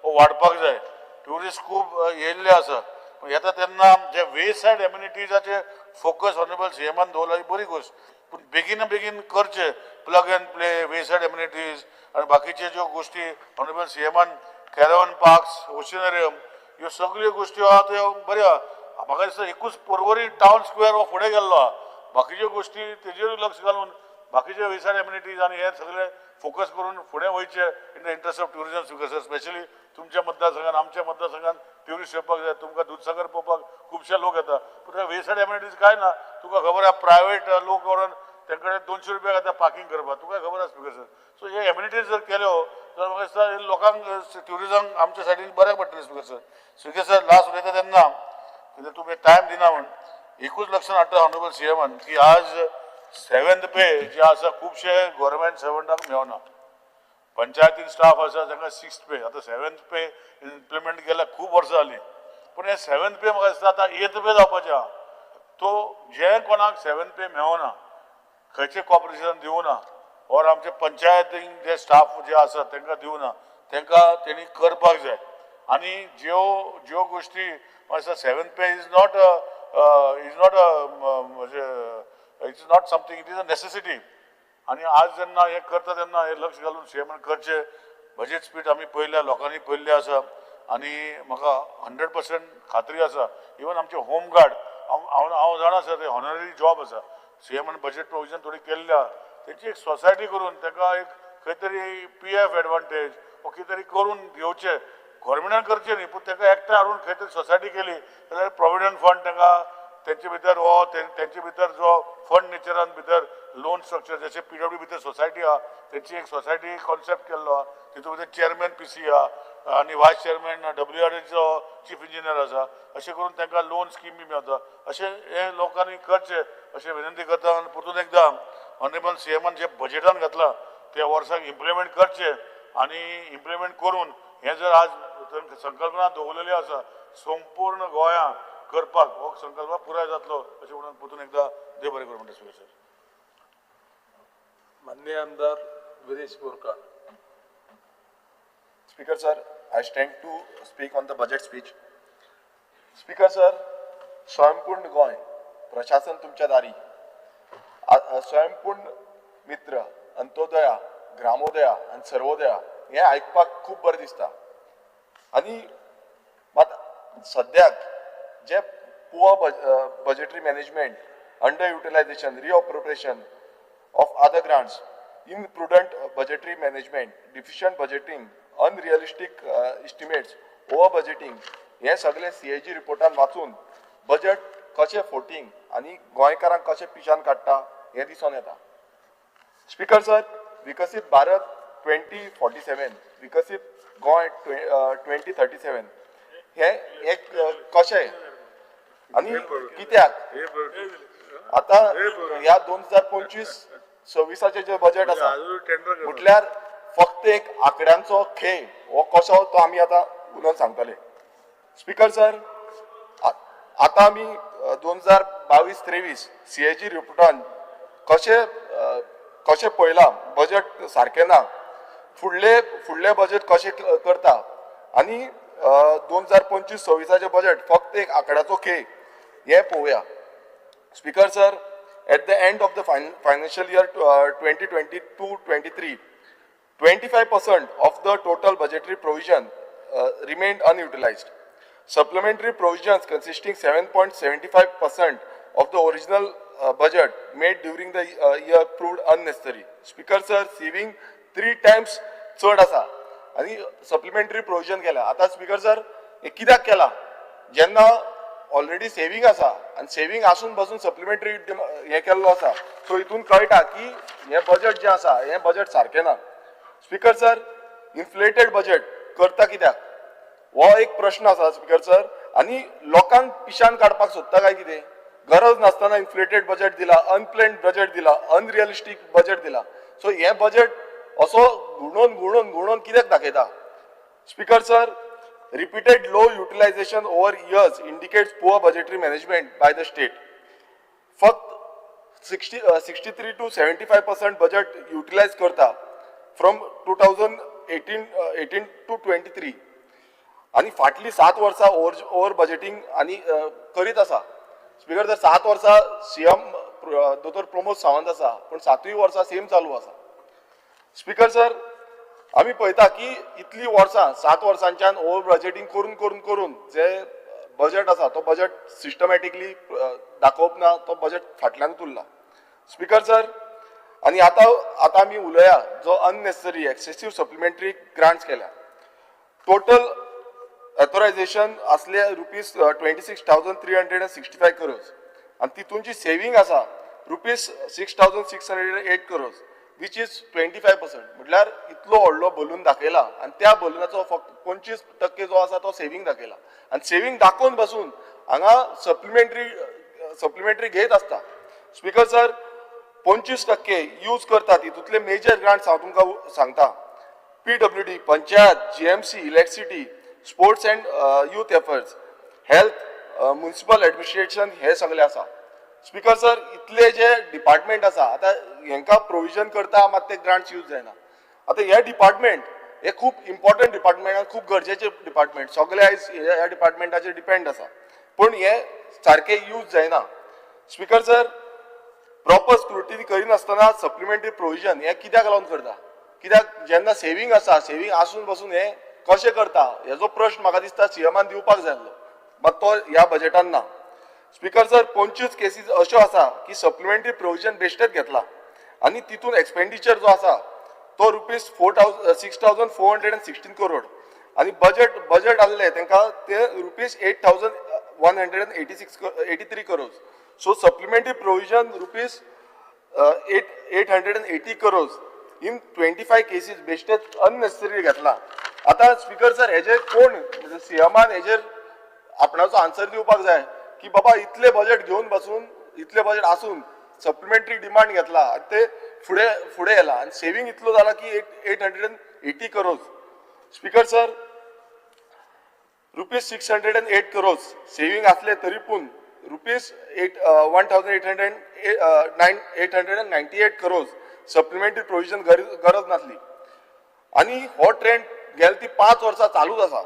हो वाडपाक जाय. ट्युरिस्ट खूब येयल्ले आसा, पूण येता तेन्ना जे वे सायड एम्युनिटीजाचे फोकस ऑनरेबल सीएमान दवरला, ही बरी गोश्ट, पूण बेगीन बेगीन करचे. Plug and play way side amenities आनी बाकीचे ज्यो गोश्टी ऑनरेबल सीएमान, कॅरवन पार्क्स, ओशनरियम, ह्यो सगल्यो गोश्टी आहा त्यो बऱ्यो आहा. म्हाका दिसता एकूच पर्वरी टावन स्क्वेअर हो फुडें गेल्लो आहा, बाकीच्यो गोश्टी तेजेरूय लक्ष घालून बाकीचे वे सायड एम्युनिटीज आनी हे सगळे फोकस करून फुडें वयचे in the interest of tourism, speaker sir. Specially तुमच्या मतदारसंघात, आमच्या मतदारसंघात ट्युरिस्ट येवपाक जाय. तुमकां दुदसागर पळोवपाक खुबशे लोक येता, पूण वे सायड एम्युनिटीज काय ना. तुका खबर आहा, प्रायवेट लोक व्हरोन तेंकडे 200 रुपया घेता पार्किंग करपाक, तुका खबर आसा स्पिकर सर. सो हे एमिनिटीज जर केल्यो जाल्यार म्हाका दिसता हे लोकांक, ट्युरिजम आमच्या सायडीन बऱ्याक पडटलें speaker sir. Speaker sir, last उलयता तेन्ना, कित्याक तुमी टायम दिना म्हूण, एकूच लक्षात हाडटा ऑनरेबल सीएमान की आज सेवेंथ पे जे आसा, खुबशे गोवोरमेंट सर्वंटाक मेळना. पंचायतीन स्टाफ आसा तांकां सिक्स्थ पे. आतां सेवेंथ पे इम्प्लिमेंट केल्यार खूब वर्सां जालीं, पूण हे सेवेंथ पे म्हाका दिसता आतां एथ पे जावपाचें आहा. तो जे कोणाक सेवेंथ पे मेळना, खंयचे कॉर्पोरेशन दिवना ऑर आमचे पंचायतीन जे स्टाफ जे आसा तांकां दिवना, तांकां तेणी करपाक जाय. आनी ज्यो ज्यो गोश्टी म्हाका दिसता, seventh pay is not a म्हणजे it's not something, it is a necessity. आनी आज जेन्ना हें करता तेन्ना हें लक्ष घालून सीएमान करचें. बजेट स्पीच आमी पळयल्या, लोकांनी पळयल्लें आसा आनी म्हाका 100% खात्री आसा. इवन आमचे होम गार्ड, हांव हांव जाणा सर, ते हॉनररी जॉब आसा. सीएमान बजेट प्रोविजन थोडी केल्ली आहा. तेंची एक सोसायटी करून ताका एक खंय तरी पीएफ एडवांटेज वो कितें तरी करून घेवचें. गोवोरमेंटान करचें न्ही, पूण ताका एकठांय हाडून खंय तरी सोसायटी केली जाल्यार प्रोविडंट फंड तांकां तेंचे भितर हो तेंचे भितर जो फंड नेचरान भितर लोन स्ट्रक्चर, जशें पीडब्ल्यू भितर सोसायटी आहा, तेंची एक सोसायटी कॉन्सेप्ट केल्लो आहा. तितून भितर चेअरमॅन पीसी आहा आनी वायस चेअरमॅन डब्ल्यूआरएचो चीफ इंजिनियर आसा. अशें करून तांकां लोन स्कीम बी मेळटा. अशें हे लोकांनी करचें अशें विनंती करता. आनी परतून एकदां ऑनरेबल सीएमान जे बजेटान घातलां ते वर्साक इम्प्लिमेंट करचें आनी इम्प्लिमेंट करून हें जर आज संकल्पना दवरलेली आसा संपूर्ण गोंया करपाक, हो संकल्प पुराय जातलो अशें म्हणून परतून एकदां देव बरें करूं म्हणटा सर. माननीय आमदार Viresh Borkar. Speaker sir, I stand to speak on the budget speech. Speaker sir, स्वयंपूर्ण गोंय, प्रशासन तुमच्या दारी. स्वयंपूर्ण मित्र, अंत्योदया, ग्रामोदया आनी सर्वोदया हें आयकपाक खूब बरें दिसता. आनी मात सद्याक जे poor budgetary management, under utilization, reappropriation of other grants, imprudent budgetary management, deficient budgeting, unrealistic estimates, over budgeting हे सगळे सीएजी रिपोर्टान वाचून बजेट कशें फोटींग आनी गोंयकारांक कशें पिशान काडटा हें दिसून येता. स्पीकर सर, विकसीत भारत 2047, विकसीत गोंय 2037 हे एक कशें आनी कित्याक? आता ह्या 2025-26आचें जे बजेट आसा, म्हटल्यार फक्त एक आंकड्यांचो खेळ हो कसो तो आमी आतां उलोवन सांगतले. स्पीकर सर, आतां आमी 2022-23 सीएजी रिपोर्टान कशें पळयलां, बजेट सारकें ना, फुडले फुडले बजेट कशें करता आनी 2025-26आचें बजेट फक्त एक आंकड्याचो खेळ हें पळोवया. Speaker sir, at the end of the financial year 2022-23, 25% of the total budgetary provision remained unutilized. Supplementary provisions consisting 7.75% of the original budget made during the year proved unnecessary. Speaker sir, saving three times चड आसा आनी supplementary provision केला. आतां speaker sir, हे कित्याक केला जेन्ना already saving आसा आनी सेवींग आसून पासून सप्लिमेंटरी हें केल्लो आसा? सो हितून कळटा की हें बजेट जें आसा हें बजेट सारकें ना. स्पीकर सर, इन्फ्लेटेड बजेट करता कित्याक हो एक प्रश्न आसा. स्पीकर सर, आनी लोकांक पिशान काडपाक सोदता काय कितें? गरज नासतना इन्फ्लेटेड बजेट दिला, अनप्लॅन्ड बजेट दिला, अनरियलिस्टीक बजेट दिला. सो हें बजेट असो घुंवडोवन घुंवडोवन घुंवडोवन कित्याक दाखयता? Speaker sir, repeated low utilization over years indicates poor budgetary management by the state. फक्त 63 to 75% budget utilize करता from 2018 to 23 आनी फाटलीं 7 वर्सां ओवर बजेटींग आनी करीत आसा. स्पीकर सर, 7 वर्सां सीएम दोतोर प्रमोद सावंत आसा, पूण सातूय वर्सां सेम चालू आसा. स्पीकर सर, आमी पळयता की इतली वर्सां, 7 वर्सांच्यान ओवर बजेटींग करून करून करून जे बजेट आसा तो बजेट सिस्टमॅटिकली दाखोवप ना, तो बजेट फाटल्यानूच उरला. स्पीकर सर, आनी आतां आमी उलोवया जो अननेसेसरी एक्सेसीव सप्लिमेंटरी ग्रांट्स केल्या. टोटल ऑथोरायझेशन असले ₹26,365 crores आनी तितूनची सेवींग आसा ₹6,608 crores, which is 25%. म्हटल्यार इतलो व्हडलो बलून दाखयला आनी त्या बलुनाचो फक्त 25% जो आसा तो सेवींग दाखयला आनी सेवींग दाखोवन बसून हांगा सप्लिमेंटरी घेत आसता. स्पीकर सर, 25% यूज करतात. हितूंतले मेजर ग्रांट्स हांव तुमकां सांगता: PWD, panchayat, GMC, electricity, sports and youth affairs, health, municipal administration, हे सगळे आसा. स्पीकर सर, इतले जे डिपार्टमेंट आसा, आतां हेंकां प्रोविजन करता, मात ते ग्रांट्स यूज जायना. आतां हे डिपार्टमेंट हे खूब इम्पॉर्टंट डिपार्टमेंट आनी खूब गरजेचे डिपार्टमेंट. सगळे आयज ह्या डिपार्टमेंटाचेर डिपेंड आसा, पूण हे सारके यूज जायना. स्पीकर सर, प्रॉपर स्क्रुटिनी करिनासतना सप्लिमेंटरी प्रोविजन हे कित्याक लागून करता? कित्याक जेन्ना सेवींग आसा, सेवींग आसून बसून हे कशें करता, हेजो प्रश्न म्हाका दिसता सीएमान दिवपाक जाय आसलो, मात तो ह्या बजेटान ना. स्पीकर सर, 25 केसीस अश्यो आसा की सप्लिमेंटरी प्रोविजन बेश्टेच घेतला आनी तितून एक्सपेंडिचर जो आसा तो rupees four thousand 6,416 crore आनी बजेट आहले तांकां ते ₹8,186 83 crores. So supplementary provision rupees 880 crores in 25 cases बेश्टेच अननेसेसरी घेतला. आतां स्पीकर सर, हेजेर कोण, सीएमान हेजेर आपणाचो आन्सर दिवपाक जाय की बाबा, इतले बजेट घेवन बसून, इतले बजेट आसून सप्लिमेंटरी डिमांड घेतला आनी ते फुडें फुडें येला आनी सेवींग इतलो जाला की 880 crores. Speaker sir, ₹608 crores saving असले तरी पूण rupees eight 1,800 nine 898 crores supplementary provision गरज नासली. आनी हो ट्रेंड गेले ती 5 वर्सां चालूच आसा.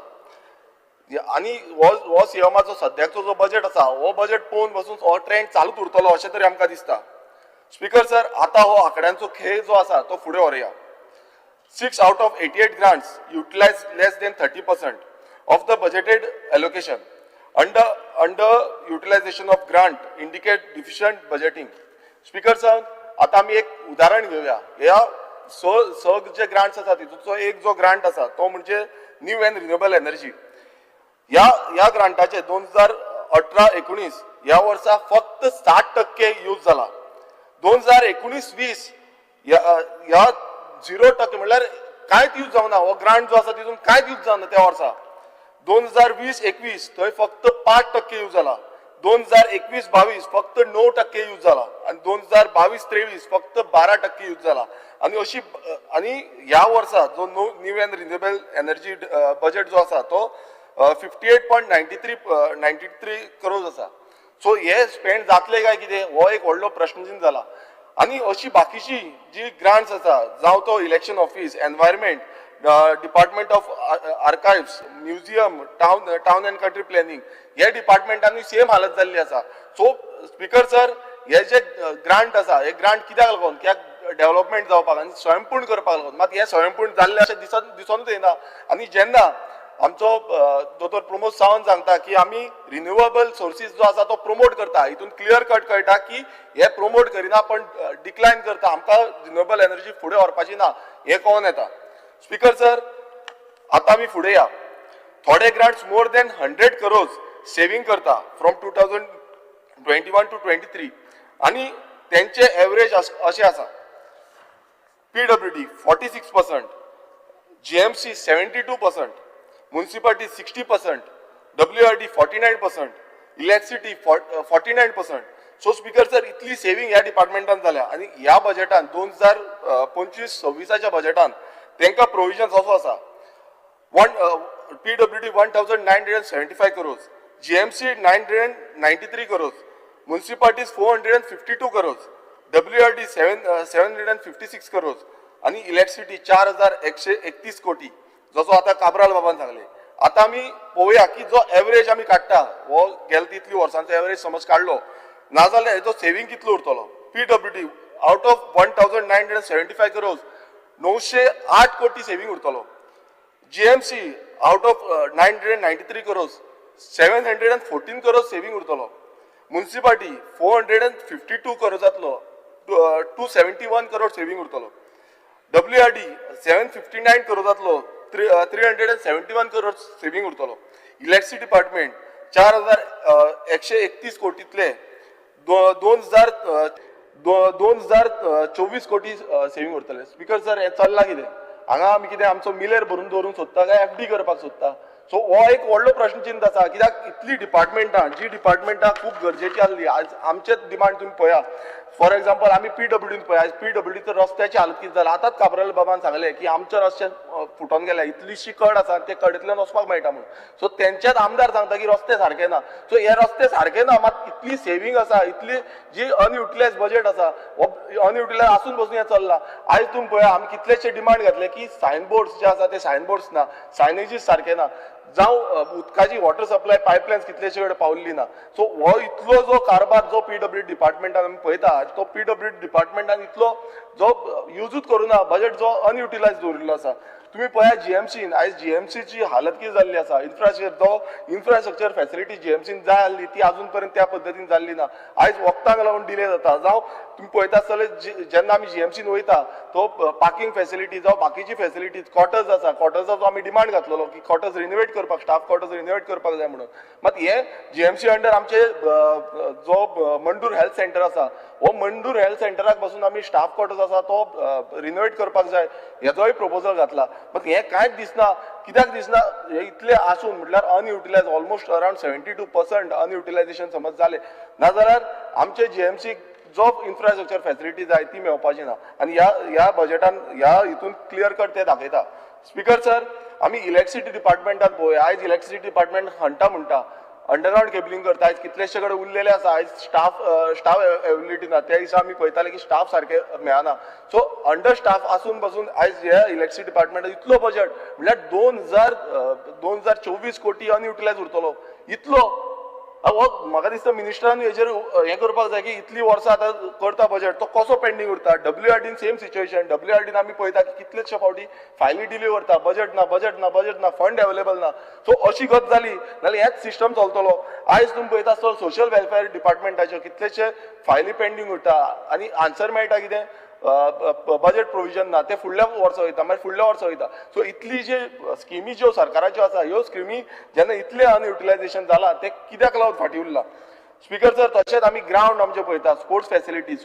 आनी हो सीएमाचो सद्याचो जो बजेट आसा, हो बजेट पळोवन बसून हो ट्रेंड चालूच उरतलो अशें तरी आमकां दिसता. स्पीकर सर, आतां हो आंकड्यांचो खेळ जो आसा तो फुडें व्हरुया. 6 out of 88 grants utilize less than 30% of the budgeted allocation. Under utilization of grant indicate deficient budgeting. Speaker sir, आता आमी एक उदाहरण घेवया. ह्या स स जे ग्रांट्स आसा, तितूंतलो एक जो ग्रांट आसा तो म्हणजे न्यू अँड रिन्युएबल एनर्जी. ह्या ग्रांटाचे 2018-19 ह्या वर्सा फक्त 60% यूज जाला. 2019-20 ह्या 0%, म्हणल्यार कांयच यूज जावना. हो ग्रांट जो आसा तितून कांयच यूज जावना त्या वर्सा. 2020-21 थंय फक्त 5% यूज जाला. 2021-22 फक्त 9% यूज जाला आनी 2022-23 फक्त 12% यूज जाला. आनी अशी आनी ह्या वर्सा जो no new and renewable energy budget जो आसा तो 58.93 93 crores आसा. सो हे स्पेंड जातले काय कितें, हो एक व्हडलो प्रश्नचिन्ह जाला. आनी अशी बाकीची जी ग्रांट्स आसा, जावं तो election office, environment, department of archives, museum, town and country planning, हे डिपार्टमेंटांनी सेम हालत जाल्ली आसा. सो स्पीकर सर, हे जे ग्रांट आसा, हे ग्रांट कित्याक लागून? कित्याक डेव्हलपमेंट जावपाक आनी स्वयंपूर्ण करपाक लागून. मात हे स्वयंपूर्ण जाल्लें अशें दिसोनूच येना. आनी जेन्ना आमचो दोतोर प्रमोद सावंत सांगता की आमी रिन्युएबल सोर्सीस जो आसा तो प्रमोट करता, हितून क्लियर कट कळटा की हे प्रमोट करिना पण डिक्लायन करता. आमकां रिन्युएबल एनर्जी फुडें व्हरपाची ना हें कळोन येता. स्पीकर सर, आतां आमी फुडें या. थोडे grants more than 100 crores saving करता from 2021 to 23 आनी तेंचे एवरेज अशें आसा: PWD 46%, GMC 72%, municipality 60%, WRD 49%, electricity 49%. So speaker sir, इतली सेव्हिंग ह्या डिपार्टमेंटान जाल्या आनी ह्या बजेटान, 2025-26च्या बजेटान तांकां प्रोविजन असो आसा: one PWD 1,975 crores, GMC 993 crores, municipalities 452 crores, WRD 756 crores आनी इलेक्ट्रिसिटी 4131 कोटी, जसो आतां काब्राल बाबान सांगलें. आतां आमी पळोवया की जो एवरेज आमी काडटा, हो गेले तितली वर्सांचो एवरेज समज काडलो नाजाल्यार हेजो सेवींग कितलो उरतलो? PWD out of 1,975 crores 908 कोटी सेवींग उरतलो. GMC out of 993 crores 714 crores saving उरतलो. Municipality 452 क्रोर्सांतलो 271 crore saving उरतलो. WRD 759 क्रोर्सांतलो 371 crore saving उरतलो. इलेक्ट्रिसिटी डिपार्टमेंट 4131 कोटीतले 2000 2024 कोटी सेवींग उरतले. स्पीकर सर, हें चल्लां कितें हांगा? आमी कितें आमचो मिलेर भरून दवरूंक सोदता काय एफडी करपाक सोदता? सो हो एक व्हडलो प्रश्नचिन्ह आसा, कित्याक इतली डिपार्टमेंटां, जी डिपार्टमेंटां खूब गरजेची आसली, आज आमचेच डिमांड तुमी पळया. फॉर एग्जाम्पल, आमी पीडब्ल्यूडीन पळया. आयज पीडब्ल्यूडीचो रस्त्याची हालत कितें जाला? आतांच काब्राल बाबान सांगलें की आमचे रस्ते फुटोन गेल्या, इतलीशी कड आसा, ते कडेंतल्यान वचपाक मेळटा म्हणून. सो तेंच्याच आमदार सांगता की रस्ते सारके ना. सो हे रस्ते सारके ना, मात इतली सेवींग आसा, इतली जी अनयुटिलायज बजेट आसा, हो अनयुटिलायज आसून बसून हें चल्लां. आयज तुमी पळया, आमी कितलेशे डिमांड घातले की सायन बोर्ड्स जे आसा ते सायन बोर्ड्स ना, सायनेजीस सारके ना, जावं उदकाची वॉटर सप्लाय पायपलायन्स कितलेशे कडेन पावल्ली ना. सो हो इतलो जो कारभार जो पीडब्ल्यू डिपार्टमेंटान आमी पळयता, तो पीडब्ल्यू डिपार्टमेंटान इतलो जो युजूच करुना, बजेट जो अनयुटिलायज दवरिल्लो आसा. तुमी पळया, जीएमसीन, आयज जीएमसीची हालत कितें जाल्ली आसा. इन्फ्रास्ट्रक्चर जो इन्फ्रास्ट्रक्चर फॅसिलिटी जीएमसीन जाय आसली, ती आजून पर्यंत त्या पद्दतीन जाल्ली ना. आयज वखदांक लागून डिले जाता. जावं तुमी पळयता आसतले, जेन्ना आमी जीएमसीन वयता, तो पार्किंग फॅसिलिटी जावं बाकीची फॅसिलिटीज, क्वॉर्टर्स आसा, क्वॉर्टर्साचो आमी डिमांड घातलेलो की क्वॉर्टर्स रिनोवेट करपाक, स्टाफ क्वॉर्टर्स रिनोवेट करपाक जाय म्हणून. मात हे जीएमसी अंडर आमचे जो मंडूर हेल्थ सेंटर आसा, हो मंडूर हेल्थ सेंटराक बसून आमी स्टाफ क्वॉर्टर्स आसा तो रिनोवेट करपाक जाय हेजोय प्रपोजल घातला. मात हें कांयच दिसना. कित्याक दिसना? हे इतले आसून म्हटल्यार unutilise almost around 72% unutilization समज जालें नाजाल्यार आमचे जीएमसी जो इन्फ्रास्ट्रक्चर फॅसिलिटी जाय ती मेळपाची ना. आनी ह्या ह्या बजेटान ह्या हितून क्लियर कट ते दाखयता. स्पीकर सर, आमी इलेक्ट्रिसिटी डिपार्टमेंटात पळोवया. आयज इलेक्ट्रिसिटी डिपार्टमेंट हंटा म्हणटा अंडरग्रावंड केबलिंग करता. आयज कितलेशे कडेन उरलेले आसा. आयज स्टाफ अवेलेबिलिटी ना. त्या दिसा आमी पळयताले की स्टाफ सारके मेळना. सो अंडर स्टाफ आसून पासून आयज हे इलेक्ट्रिसिटी डिपार्टमेंटात इतलो बजेट म्हळ्यार 2024 कोटी अनयुटिलायज उरतलो इतलो. हो म्हाका दिसता मिनिस्टरान हेजेर हें करपाक जाय की इतली वर्सां आतां करता बजेट, तो कसो पेंडींग उरता? डब्ल्यू आर डीन सेम सिच्युएशन. डब्ल्यू आर डीन आमी पळयता की कितलेशे फावटी फायली डिले उरता. बजेट ना, बजेट ना, बजेट ना, फंड अवेलेबल ना. सो अशी गत जाली जाल्यार हेच सिस्टम चलतलो. आयज तुमी पळयता आसतलो, सोशल वेलफेअर डिपार्टमेंटाच्यो कितलेशे फायली पेंडींग उरता आनी आन्सर मेळटा कितें? बजेट प्रोविजन ना. ते फुडल्या वर्सा वयता, मागीर फुडल्या वर्सा वयता. सो इतली जे स्किमी ज्यो सरकाराच्यो आसा, ह्यो स्किमी जेन्ना इतलें अनयुटिलायझेशन जाला, ते कित्याक लागून फाटीं उरला? स्पीकर सर, तशेंच आमी ग्रावंड आमचे पळयता, स्पोर्ट्स फॅसिलिटी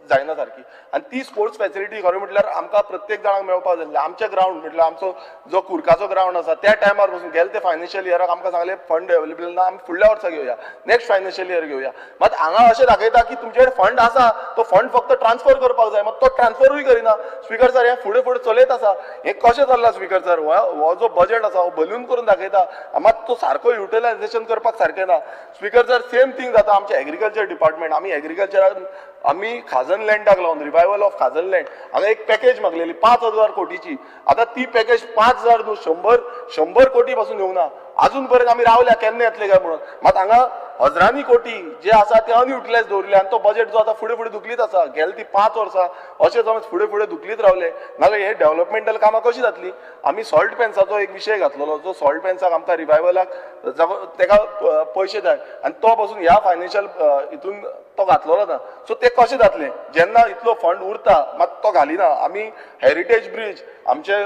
जायना सारकी. आनी ती स्पोर्ट्स फॅसिलिटी खरें म्हटल्यार आमकां प्रत्येक जाणांक मेळपाक जाय. आमचे ग्रावंड म्हटल्यार आमचो जो कुरकाचो ग्रावंड आसा, त्या टायमार पसून गेले ते फायनान्शियल इयराक आमकां सांगलें फंड अवेलेबल ना, आमी फुडल्या वर्सा घेवया, नेक्स्ट फायनान्शियल इयर घेवया. मात हांगा अशें दाखयता की तुमचे कडेन फंड आसा, तो फंड फक्त ट्रान्सफर करपाक जाय, मात तो ट्रान्सफरूय करिना. स्पीकर सर, हें फुडें फुडें चलयत आसा. हें कशें चल्लां स्पीकर सर? हो जो बजेट आसा हो बलून करून दाखयता, मात तो सारको युटिलायझेशन करपाक सारकें ना. स्पीकर सर, सेम थींग जाता आमचे एग्रीकल्चर डिपार्टमेंट. आमी एग्रीकल्चरान आमी खाजन लँडाक लागून, रिवायवल ऑफ खाजन लँड, हांगा एक पॅकेज मागलेली 5,000 कोटीची. आतां ती पॅकेज 5,000 न्हू, 100 100 कोटी पासून येवना. अजून पर्यंत आमी रावल्या केन्ना येतले काय म्हणून. मात हांगा हजरांनी कोटी जे आसा ते अनयुटिलायज दवरिल्ले आनी तो बजेट जो आतां फुडें फुडें धुकलीत आसा. गेले ती 5 वर्सां अशें समज फुडें फुडें धुकलीत रावले नाजाल्यार हे डेव्हलपमेंटल कामां कशीं जातली? आमी सॉल्ट पेन्साचो एक विशय घातलेलो, जो सॉल्ट पेन्साक आमकां रिवायवलाक तेका पयशे जाय आनी तो पासून ह्या फायनान्शियल हितून तो घातलेलो ना. सो ते कशें जातलें जेन्ना इतलो फंड उरता मात तो घालिना? आमी हेरिटेज ब्रीज आमचे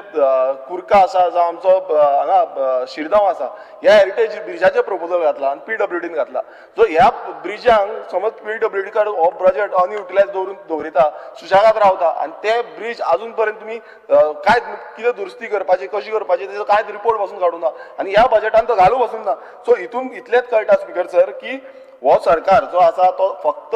कुर्का आसा, जावं आमचो हांगा शिरगांव आसा, ह्या हेरिटेज ब्रिजाचें प्रपोजल घातला आनी पीडब्ल्यूडीन घातला. सो ह्या ब्रिजांक समज पीडब्ल्यूडी कडेन हो बजेट अनयुटिलायज दवरून दवरिता, सुशेगाद रावता आनी ते ब्रीज अजून पर्यंत तुमी काय कितें दुरुस्ती करपाची, कशी करपाची, तेजो कांयच रिपोर्ट पासून काडूं ना आनी ह्या बजेटान तो घालू पासून ना. सो हितून इतलेंच कळटा स्पीकर सर की हो सरकार जो आसा तो फक्त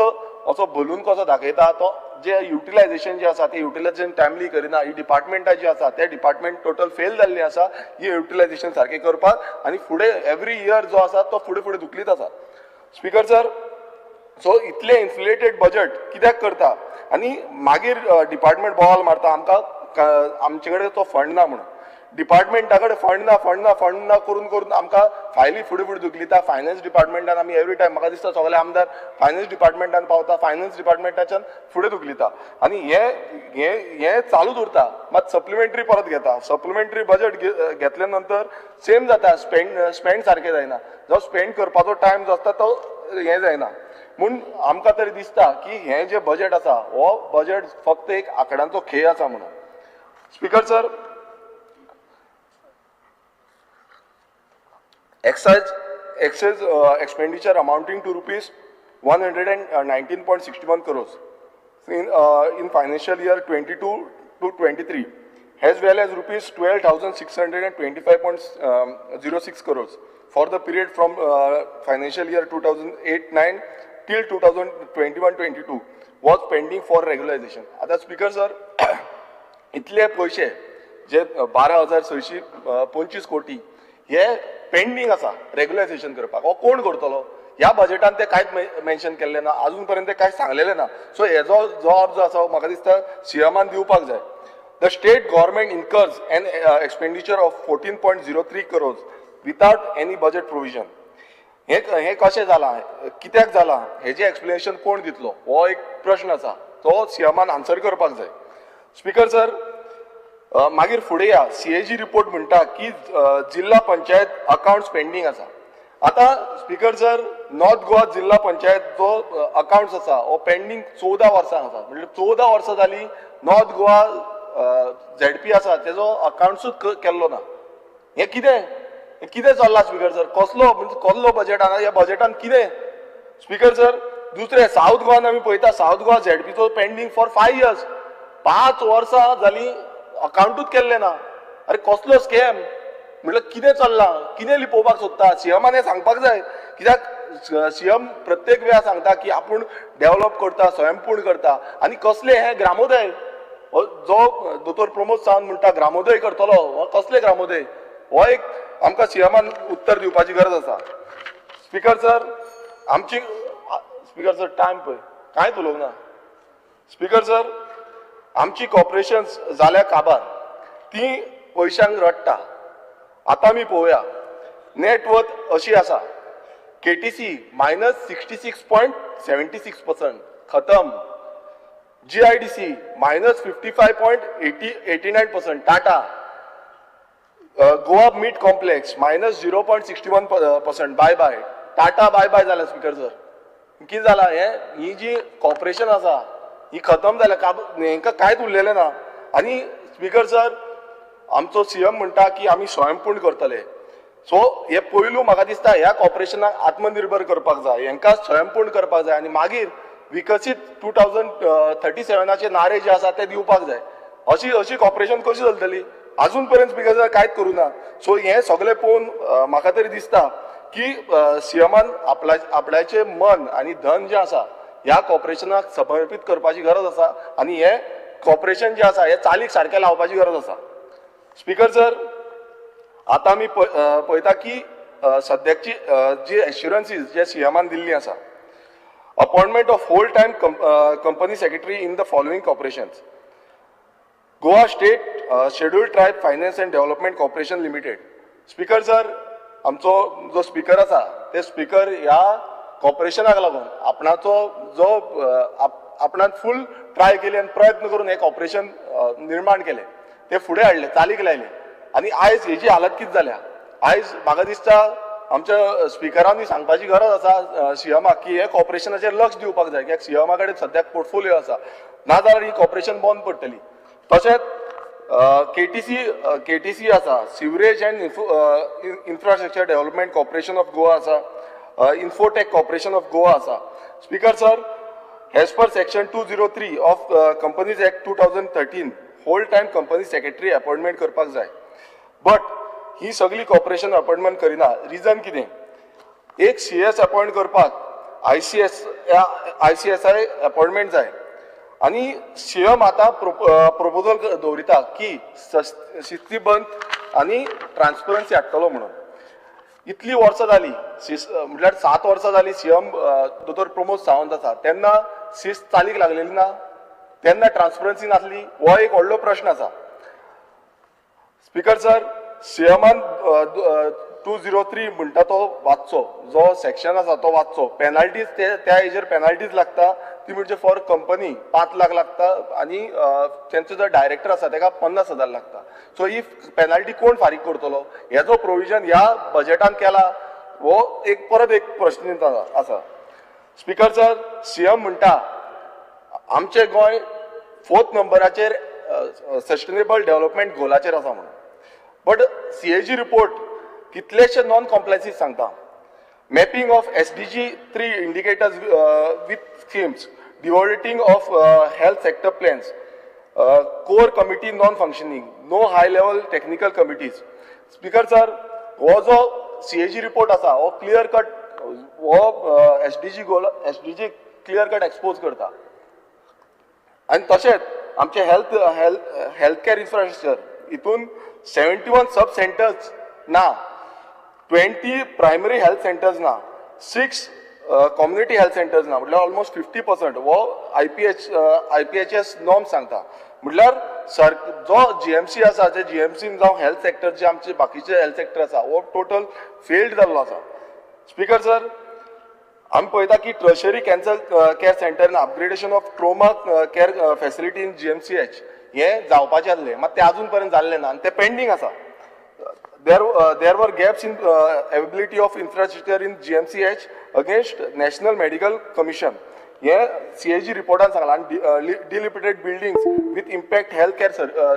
असो बलून कसो दाखयता. तो जे युटिलायझेशन जे आसा ते युटिलायझेशन टायमली करिना. ही डिपार्टमेंटां जी आसा ते डिपार्टमेंट टोटल फेल जाल्ली आसा ही युटिलायझेशन सारकें करपाक आनी फुडें एवरी इयर जो आसा तो फुडें फुडें धुकलीत आसा. स्पीकर सर, सो इतलें इन्फ्लेटेड बजेट कित्याक करता आनी मागीर डिपार्टमेंट बोवाल मारता आमकां आमचे कडेन तो फंड ना म्हणून. डिपार्टमेंटा कडेन फंड ना, फंड ना, फंड ना करून करून आमकां फायली फुडें फुडें धुकलिता. फायनान्स डिपार्टमेंटान आमी एवरी टायम, म्हाका दिसता सगळे आमदार फायनान्स डिपार्टमेंटान पावता, फायनान्स डिपार्टमेंटाच्यान फुडें धुकलिता आनी हे हे हे चालूच उरता. मात सप्लिमेंटरी परत घेता. सप्लिमेंटरी बजेट घेतल्या नंतर सेम जाता. स्पेंड स्पेंड सारकें जायना. जो स्पेंड करपाचो टायम जो आसता तो हें जायना. म्हूण आमकां तरी दिसता की हें जें बजेट आसा हो बजेट फक्त एक आंकड्यांचो खेळ आसा म्हणून. Speaker sir, excise expenditure amounting to rupees 119.61 crores in financial year 22 to 23, as well as rupees 12,625.06 crores for the period from financial year 2008-9 till 2021-22 was pending for regularization. आता स्पीकर सर, इतले पयशे जे 12,625 कोटी हे पेंडींग आसा रेग्युलायझेशन करपाक, हो कोण करतलो? ह्या बजेटान ते कांयच मेन्शन केल्लें ना, अजून पर्यंत ते कांय सांगलेलें ना. सो हेजो जबाब जो आसा हो म्हाका दिसता सीएमान दिवपाक जाय. The state government incurs an expenditure of 14.03 crores without any budget provision. हे कशें जालां, कित्याक जालां, हेजें एक्सप्लेनेशन कोण दितलो, हो एक प्रश्न आसा, तो सीएमान आन्सर करपाक जाय. स्पीकर सर, मागीर फुडें या. सीएजी रिपोर्ट म्हणटा की जिल्हा पंचायत अकाउंट्स पेंडींग आसा. आतां स्पीकर सर, नॉर्थ गोवा जिल्हा पंचायत जो अकाउंट्स आसा हो पेंडींग 14 वर्सां आसा. म्हणजे 14 वर्सां जाली नॉर्थ गोवा झेडपी आसा तेजो अकाउंट्सूच केल्लो ना. हें कितें, हें कितें चल्लां स्पीकर सर? कसलो, म्हणजे कसलो बजेट आहा? ह्या बजेटान कितें स्पीकर सर? दुसरें, सावथ गोवान आमी पळयता, सावथ गोवा झेडपीचो पेंडींग फॉर 5 इयर्स. 5 वर्सां जाली अकाउंटूच केल्लें ना. अरे, कसलो स्कॅम? म्हटल्यार कितें चल्लां? कितें लिपोवपाक सोदता? सीएमान हें सांगपाक जाय, कित्याक सीएम प्रत्येक वेळार सांगता की आपूण डेव्हलप करता, स्वयंपूर्ण करता. आनी कसले हे ग्रामोदय, हो जो दोतोर प्रमोद सावंत म्हणटा ग्रामोदय करतलो, हो कसले ग्रामोदय? हो एक आमकां सीएमान उत्तर दिवपाची गरज आसा. स्पीकर सर, आमची, स्पीकर सर, टायम पळय, कांयच उलोवंक ना. स्पीकर सर, आमची कॉर्पोरेशन्स जाल्या काबार, ती पयशांक रडटा. आतां आमी पळोवया, नेटवर्थ अशी आसा. KTC minus 66.76% खतम. GIDC minus 55.89%. Tata Goa Meat Complex minus 0.61%, bye bye. Tata bye bye जालें. स्पीकर सर, कितें जालां हें? ही जी कॉर्पोरेशन आसा ही खतम जाल्या, काब, हेंकां कांयच उरलेलें ना. आनी स्पीकर सर, आमचो सीएम म्हणटा की आमी स्वयंपूर्ण करतले. सो हे पयलू म्हाका दिसता ह्या कॉर्पोरेशनाक आत्मनिर्भर करपाक जाय, हेंकां स्वयंपूर्ण करपाक जाय आनी मागीर विकसीत 2037आचे नारे जे आसा ते दिवपाक जाय. अशी अशी कॉर्पोरेशन कशी चलतली? अजून पर्यंत स्पीकर सर, कांयच करूं ना. सो हें सगळें पळोवन म्हाका तरी दिसता की सीएमान आपल्याचें मन आनी धन जें आसा ह्या कॉर्पोरेशनाक समर्पीत करपाची गरज आसा आनी हें कॉर्पोरेशन जें आसा हें चालीक सारकें लावपाची गरज आसा. स्पीकर सर, आतां आमी पळयता की सद्याची जी एश्युरन्सीज जे सीएमान दिल्ली आसा, appointment of whole time company secretary in the following corporations: Goa State Scheduled Tribe Finance and Development Corporation Limited. Speaker sir, आमचो जो स्पीकर आसा ते स्पीकर ह्या कॉर्पोरेशनाक लागून आपणाचो जो आपणान फूल ट्राय केली आनी प्रयत्न करून हें कॉर्पोरेशन निर्माण केलें, ते फुडें हाडलें, चालीक लायलें आनी आयज हेजी हालत कितें जाल्या? आयज म्हाका दिसता आमच्या स्पिकरांनी सांगपाची गरज आसा सीएमाक की हे कॉर्पोरेशनाचेर लक्ष दिवपाक जाय, कित्याक सीएमा कडेन सद्याक पोर्टफोलियो आसा. नाजाल्यार ही कॉर्पोरेशन बंद पडटली. तशेंच केटीसी, केटीसी आसा, Sewerage and Infrastructure Development Corporation of Goa आसा, इन्फोटेक कॉर्पोरेशन ऑफ गोवा आसा. Speaker sir, as per section 203 of Companies Act 2013, whole time company secretary appointment करपाक जाय, बट ही सगळी कॉर्पोरेशन अपॉइंटमेंट करिना. रिजन कितें? एक सीएस अपॉइंट करपाक आयसीएसआय अपॉइंटमेंट जाय आनी सीएम आतां प्रपोजल दवरिता की शिस्तीबंद आनी ट्रान्सपरन्सी हाडटलो म्हणून. इतली वर्सां जाली, म्हटल्यार 7 वर्सां जाली सीएम दोतोर प्रमोद सावंत आसा, तेन्ना शिस्त चालीक लागलेली ना, तेन्ना ट्रान्सपरन्सी नासली? हो एक व्हडलो प्रश्न आसा. स्पीकर सर, सीएमान 203 म्हणटा तो वाचचो, जो सेक्शन आसा तो वाचचो. पेनाल्टीज ते त्या हेजेर पेनाल्टीज लागता, ती म्हणजे फॉर कंपनी 5 लाख लागता आनी तेंचो जो डायरेक्टर आसा तेका 50,000 लागता. सो ही पेनाल्टी कोण फारीक करतलो? हेजो प्रोविजन ह्या बजेटान केला, हो एक परत एक प्रश्न आसा. स्पीकर सर, सीएम म्हणटा आमचें गोंय फोर्थ नंबराचेर सस्टेनेबल डेव्हलपमेंट गोलाचेर आसा म्हणून, बट सीएजी रिपोर्ट कितलेशे नॉन कॉम्प्लायन्सीस सांगता. Mapping of SDG 3 indicators with schemes, devoting of health sector plans, core committee non functioning, no high level technical committees. Speaker sir, हो जो CAG report आसा हो clear cut हो SDG goal, SDG clear cut expose करता. आनी तशेंच आमचे health care infrastructure हितून 71 सब सेंटर्स ना, 20 प्रायमरी हेल्थ सेंटर्स ना, सिक्स कम्युनिटी हेल्थ सेंटर्स ना. म्हटल्यार ऑलमोस्ट 50% हो आयपीएचएस नॉर्म सांगता. म्हटल्यार सर, जो जीएमसी आसा, जे जीएमसीन जावं हेल्थ सेक्टर, जे आमचे बाकीचे हेल्थ सेक्टर आसा, हो टोटल फेल्ड जाल्लो आसा. स्पीकर सर, आमी पळयता की tertiary cancer care center, upgradation of trauma care facility in GMCH हे जावपाचें आसलें, मात तें अजून पर्यंत जाल्लें ना आनी तें पेंडींग आसा. There were gaps in availability of infrastructure in GMCH against National Medical Commission. हे सीएजी रिपोर्टान सांगलां. आनी dilapidated buildings with impact health care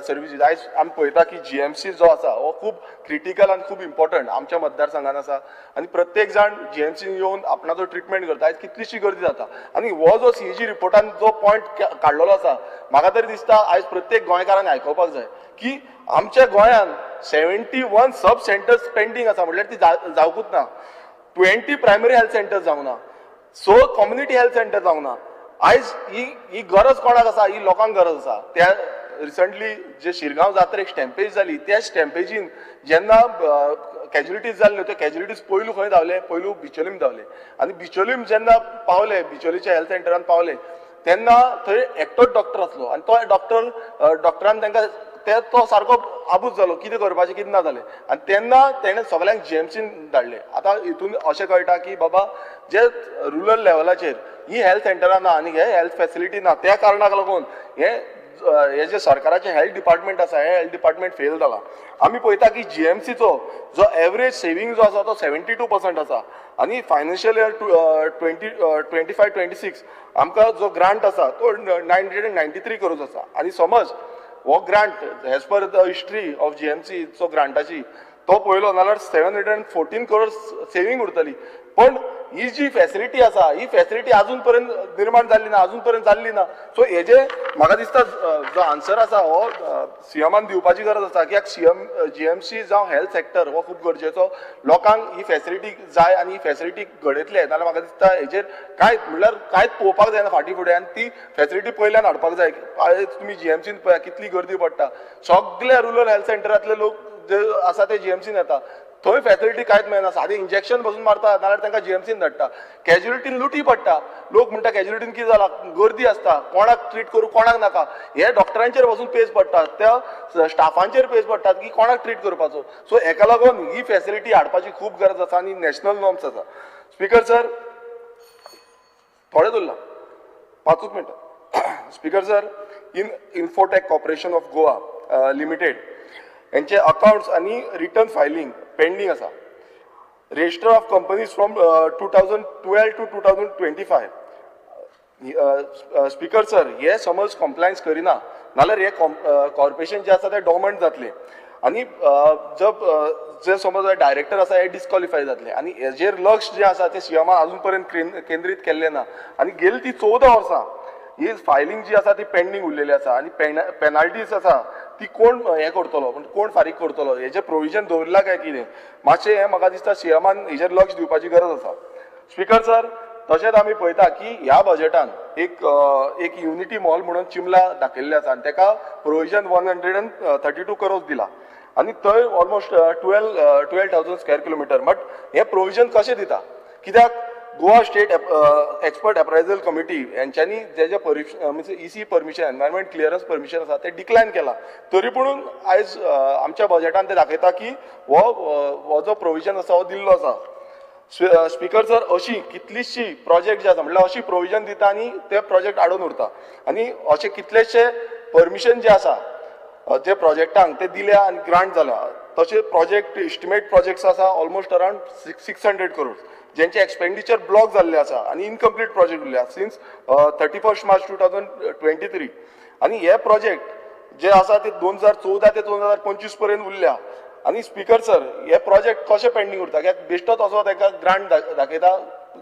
services. आयज आमी पळयता की जीएमसी जो आसा हो खूब क्रिटिकल आनी खूब इम्पॉर्टंट आमच्या मतदारसंघान आसा आनी प्रत्येक जाण जीएमसीन येवन आपणाचो ट्रिटमेंट करता. आयज कितलीशी गर्दी जाता आनी हो जो सीएजी रिपोर्टान जो पॉयंट काडलेलो आसा, म्हाका तरी दिसता आयज प्रत्येक गोंयकारान आयकुपाक जाय की आमच्या गोंयान 71 सब सेंटर्स पेंडींग आसा. म्हटल्यार ती जावकूच ना. 20 प्रायमरी हेल्थ सेंटर जावंक ना, स कम्युनिटी हेल्थ सेंटर जावंक ना. आयज ही ही गरज कोणाक आसा? ही लोकांक गरज आसा. त्या रिसंटली जे शिरगांव जात्रेक स्टॅम्पेज जाली, त्या स्टॅम्पेजीन जेन्ना कॅज्युलिटीज जाल्ल्यो, त्यो कॅज्युलिटीज पयलू खंय धांवले? पयलू बिचोलीम धांवले. आनी बिचोलीम जेन्ना पावले, बिचोलीच्या हेल्थ सेंटरान पावले तेन्ना थंय एकटोच डॉक्टर आसलो आनी तो डॉक्टर, डॉक्टरान तांकां ते तो सारको आबूज जालो, कितें करपाचें कितें ना जालें. आनी तेन्ना तेणें सगल्यांक जीएमसीन धाडले. आतां हितून अशें कळटा की बाबा, जे रुरल लेवलाचेर ही हेल्थ सेंटरां ना आनी हे हेल्थ फेसिलिटी ना, त्या कारणाक लागून हे हे जे सरकाराचें हेल्थ डिपार्टमेंट आसा, हे हेल्थ डिपार्टमेंट फेल जाला. आमी पळयता की जीएमसीचो जो एवरेज सेवींग जो आसा तो 72% आसा आनी financial year 2025-26 आमकां जो ग्रांट आसा तो 993 crores आसा. आनी समज हो grant as per the history of GMC चो ग्रांटाची तो पळयलो जाल्यार 714 crores saving उरतली. पण ही जी फॅसिलिटी आसा, ही फॅसिलिटी अजून पर्यंत निर्माण जाल्ली ना, अजून पर्यंत जाल्ली ना. सो हेजे म्हाका दिसता जो आन्सर आसा हो सीएमान दिवपाची गरज आसा, कित्याक सीएम जीएमसी जावं हेल्थ सेक्टर हो खूब गरजेचो. लोकांक ही फॅसिलिटी जाय आनी ही फॅसिलिटी घडयतले नाल्यार म्हाका दिसता हेजेर कांय म्हणल्यार कांयच पळोवपाक जायना फाटीं फुडें आनी ती फॅसिलिटी पयल्यान हाडपाक जाय. आयज तुमी जीएमसीन पळया कितली गर्दी पडटा. सगल्या रुरल हेल्थ सेंटरांतले लोक जे आसा ते जीएमसीन येता. थंय फॅसिलिटी कांयच मेळना. सादें इंजेक्शन पासून मारता नाल्यार तांकां जीएमसीन धाडटा. कॅज्युलिटीन लुटी पडटा. लोक म्हणटा कॅज्युलिटीन कितें जाला? गर्दी आसता, कोणाक ट्रीट करूं कोणाक नाका, हे डॉक्टरांचेर पासून पेज पडटा, त्या स्टाफांचेर पेज पडटात की कोणाक ट्रीट करपाचो. सो हेका लागून ही फॅसिलिटी हाडपाची खूब गरज आसा आनी नॅशनल नॉर्म्स आसा. स्पीकर सर, थोडें उरलां, पांचूच मिनटां. Speaker sir, in Infotech Corporation of Goa Limited यांचे अकाउंट्स आनी रिटर्न फायलिंग पेंडींग आसा. Register of companies from 2012 to 2025. Speaker sir, हे समज कॉम्प्लायन्स करिना नाल्यार हे कॉर्पोरेशन जे आसा ते डॉर्मंट जातले आनी जब जे समज डायरेक्टर आसा हे डिस्क्वॉलिफाय जातले. आनी हेजेर लक्ष जें आसा तें सीएमान अजून पर्यंत केंद्रीत केल्लें ना. आनी गेली ती 14 वर्सां ही फायलिंग जी आसा ती पेंडींग उरलेली आसा. आनी पेनाल्टीज आसा ती कोण हें करतलो, पूण कोण फारीक करतलो, हेजें प्रोविजन दवरलां काय कितें? मातशें हें म्हाका दिसता सीएमान हेजेर लक्ष दिवपाची गरज आसा. स्पीकर सर, तशेंच आमी पळयता की ह्या बजेटान एक युनिटी मॉल म्हणून चिमला दाखयल्लें आसा आनी तेका provision 132 crores दिला आनी थंय almost 12,000 square kilometer. But हें प्रोविजन कशें दिता? कित्याक Goa State Expert Appraisal Committee यांच्यांनी जेजे means EC permission, environment clearance permission आसा ते डिक्लायन केला, तरी पुणून आयज आमच्या बजेटान ते दाखयता की हो जो प्रोविजन आसा हो दिल्लो आसा. स्पीकर सर, अशी कितलीशी प्रोजेक्ट जे आसा, म्हणल्यार अशी प्रोविजन दिता आनी ते प्रोजेक्ट आडोवन उरता. आनी अशे कितलेशे परमिशन जे आसा जे प्रोजेक्टांक ते दिल्या आनी ग्रांट जाला. तशे प्रोजेक्ट, इस्टिमेट प्रोजेक्ट्स आसा almost around 600 crore, जेंचे एक्सपेंडिचर ब्लॉक जाल्ले आसा आनी इनकम्प्लीट प्रोजेक्ट उरल्या since 31 March 2023. आनी हे प्रोजेक्ट जे आसा ते 2014 ते 2025 पर्यंत उरल्या. आनी स्पीकर सर, हे प्रोजेक्ट कशे पेंडींग उरता कित्याक बेश्टोच असो ताका ग्रांट दाखयता,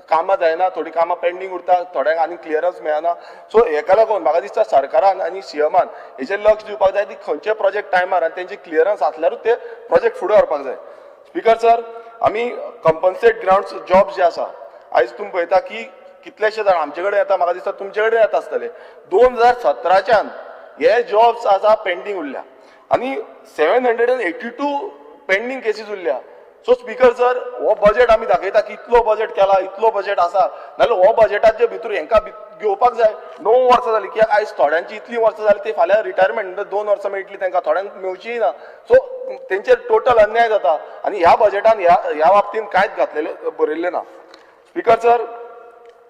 कामां जायना, थोडीं कामां पेंडींग उरता, थोड्यांक आनी क्लियरन्स मेळना. सो हेका लागून म्हाका दिसता सरकारान आनी सीएमान हेचेर लक्ष दिवपाक जाय की खंयचे प्रोजेक्ट टायमार आनी तेंचे क्लियरन्स आसल्यारूच ते प्रोजेक्ट फुडें व्हरपाक जाय. स्पीकर सर, आमी कंपन्सेट ग्रावंड जॉब्स जे आसा, आयज तुमी पळयता की कितलेशे जाण आमचे कडेन येता, म्हाका दिसता तुमचे कडेन येता आसतले. 2017च्यान हे जॉब्स आसा पेंडींग उरल्या आनी 782 pending cases उरल्या. सो स्पीकर सर, हो बजेट आमी दाखयता की इतलो बजेट केला, इतलो बजेट आसा, नाल्यार हो बजेटाचे भितर हेंकां घेवपाक जाय. 9 वर्सां जालीं कित्याक आयज थोड्यांची इतलीं वर्सां जालीं, ते फाल्यां रिटायरमेंट 2 वर्सां मेळटली तांकां, थोड्यांक मेवचीय ना. सो तेंचेर टोटल अन्याय जाता आनी ह्या बजेटान ह्या ह्या बाबतीन कांयच घातलेलें बरयल्लें ना. स्पीकर सर,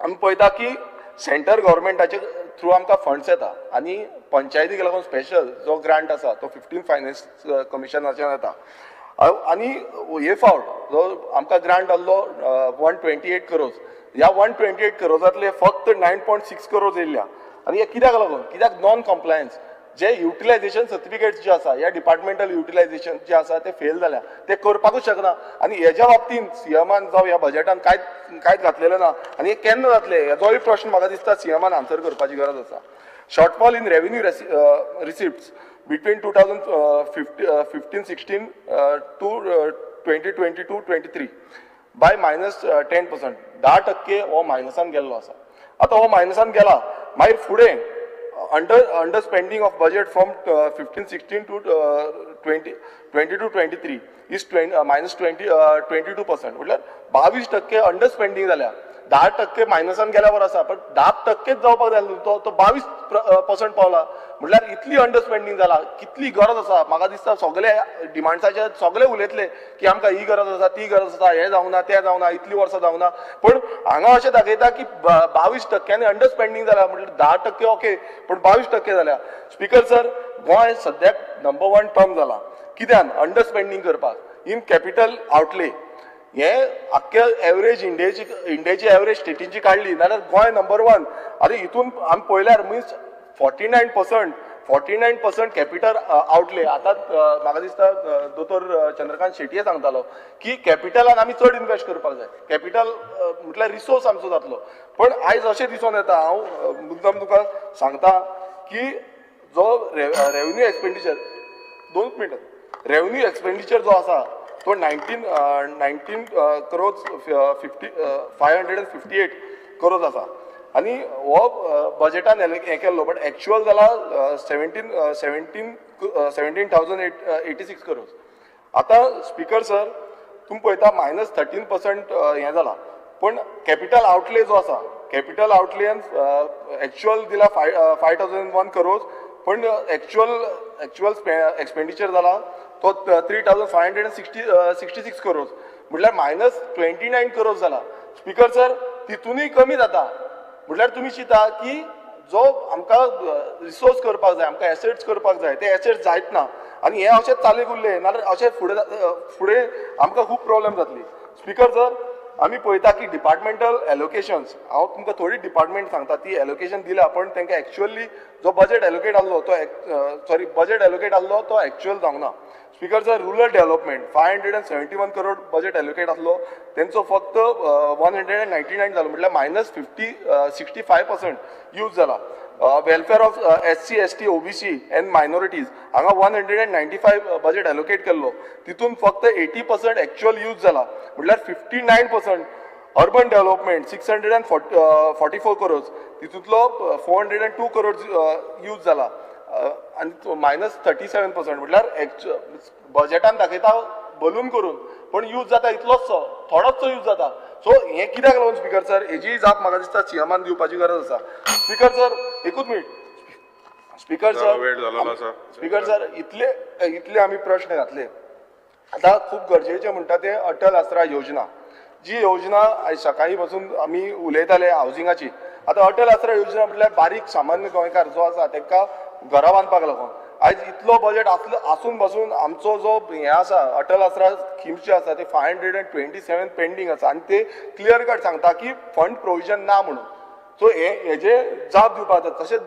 आमी पळयता की सेंटर गव्हर्मेंटाचे थ्रू आमकां फंड्स येता आनी पंचायतीक लागून स्पेशल जो ग्रांट आसा तो 15 फायनान्स कमिशनाच्यान येता. आनी हे फावट जो आमकां ग्रांट आहलो 128 करोर्स, ह्या 128 करोर्सांतले फक्त 9.6 करोर्स येयल्या. आनी हे कित्याक लागून? कित्याक नॉन कॉम्प्लायन्स जे युटिलायझेशन सर्टिफिकेट्स जे आसा, ह्या डिपार्टमेंटल युटिलायझेशन जे आसा ते फेल जाल्या, ते करपाकूच शकना. आनी हेज्या बाबतीन सीएमान जावं ह्या बजेटान कांयच कांयच घातलेलें ना. आनी हे केन्ना जातले हेजोय प्रश्न म्हाका दिसता सीएमान आन्सर करपाची गरज आसा. Shortfall in revenue receipts between 2015-16 to 2022-23 by minus 10%. 10% हो मायनसान गेल्लो आसा. आतां हो मायनसान गेला, मागीर फुडें under spending of budget from 15-16 to 2022-23 is minus 22%. म्हटल्यार 22% अंडर स्पेंडींग जाल्या. 10% मायनसान गेल्यावर आसा, पण 10%च जावपाक जाय न्हू, तो तो 22% पावला म्हटल्यार इतली अंडर स्पेंडींग जाला. कितली गरज आसा? म्हाका दिसता सगळे डिमांड्साचे सगळे उलयतले की आमकां ही गरज आसा, ती गरज आसा, हें जावना, तें जावना, इतली वर्सां जावना, पण हांगा अशें दाखयता की 22 टक्क्यांनी अंडर स्पेंडींग जाला. म्हटल्यार 10% ओके, पण 22% जाल्या. स्पीकर सर, गोंय सद्याक नंबर वन टर्म जाला कित्यान अंडर स्पेंडींग करपाक इन कॅपिटल आउटले. हे आख्खे एवरेज इंडियेची इंडियेची एवरेज स्टेटींची काडली जाल्यार गोंय नंबर वन. आनी हितून आमी पळयल्यार means 49%, 49% capital outlay. आतां म्हाका दिसता दोतोर चंद्रकांत शेटये सांगतालो की कॅपिटलान आमी चड इन्वेस्ट करपाक जाय. कॅपिटल म्हटल्यार रिसोर्स आमचो जातलो. पण आयज अशें दिसून येता, हांव मुद्दम तुका सांगता की जो रेव्हन्यू एक्सपेंडिचर, 2 मिनटां, रेव्हन्यू एक्सपेंडिचर जो आसा तो 19 crores fifty 558 crores आसा आनी हो बजेटान हें केल्लो, बट एक्चुअल जाला 17,086 crores. आतां स्पीकर सर, तुमी पळयता मायनस 13% हें जाला, पूण कॅपिटल आउटले जो आसा, कॅपिटल आउटलेन एक्चुअल दिला 5,001 crores, पण एक्चुअल एक्चुअल एक्सपेंडिचर जाला तो 3,566 crores, म्हटल्यार मायनस 29 करोर्स जाला. स्पीकर सर, तितूनय कमी जाता. म्हटल्यार तुमी चिंता की जो आमकां रिसोर्स करपाक जाय, आमकां एसेट्स करपाक जाय, ते एसेट्स जायत ना. आनी हें अशेंच चालीक उरलें नाल्यार अशें फुडें फुडें आमकां खूब प्रॉब्लेम जातली. स्पीकर सर, आमी पळयता की डिपार्टमेंटल एलोकेशन्स, हांव तुमकां थोडी डिपार्टमेंट सांगता, ती एलोकेशन दिल्या, पण तांकां एक्चुअली जो बजेट एलोकेट आहलो तो, सॉरी, बजेट एलोकेट आहलो तो एक्चुअल जावंक ना. Speaker sir, rural development 571 crore budget allocate आसलो, तेंचो फक्त 199 जालो, म्हटल्यार minus 65% use जाला. Welfare of SC, ST, OBC and minorities, हांगा 195 budget allocate केल्लो, तितून फक्त 80% एक्चुअल यूज जाला, म्हटल्यार 59%. Urban development 644 crores, तितूंतलो 402 crores use जाला आनी मायनस 37%. म्हटल्यार बजेटान दाखयता बलून करून, पण यूज जाता इतलोचसो, थोडोचसो यूज जाता. सो हें कित्याक लागून स्पीकर सर, हेजी जाप म्हाका दिसता सीएमान दिवपाची गरज आसा. स्पीकर सर, एकूच मिनिट स्पीकर सर. वेळ जाल्लो आसा. स्पीकर सर, इतले इतले आमी प्रश्न घातले. आतां खूब गरजेचें म्हणटा तें अटल आसरा योजना, जी योजना आयज सकाळी पासून आमी उलयताले हावजिंगाची. आतां अटल आसरा योजना म्हटल्यार बारीक सामान्य गोंयकार जो आसा तांकां घरां बांदपाक लागून आयज इतलो बजेट आसलो आसून पासून आमचो जो हें आसा, अटल आसरा स्किम्स जे आसा ते 527 pending आसा आनी ते क्लियर कट सांगता की फंड प्रोविजन ना म्हणून. सो हे हेजे जाप दिवपाक जाता. तशेंच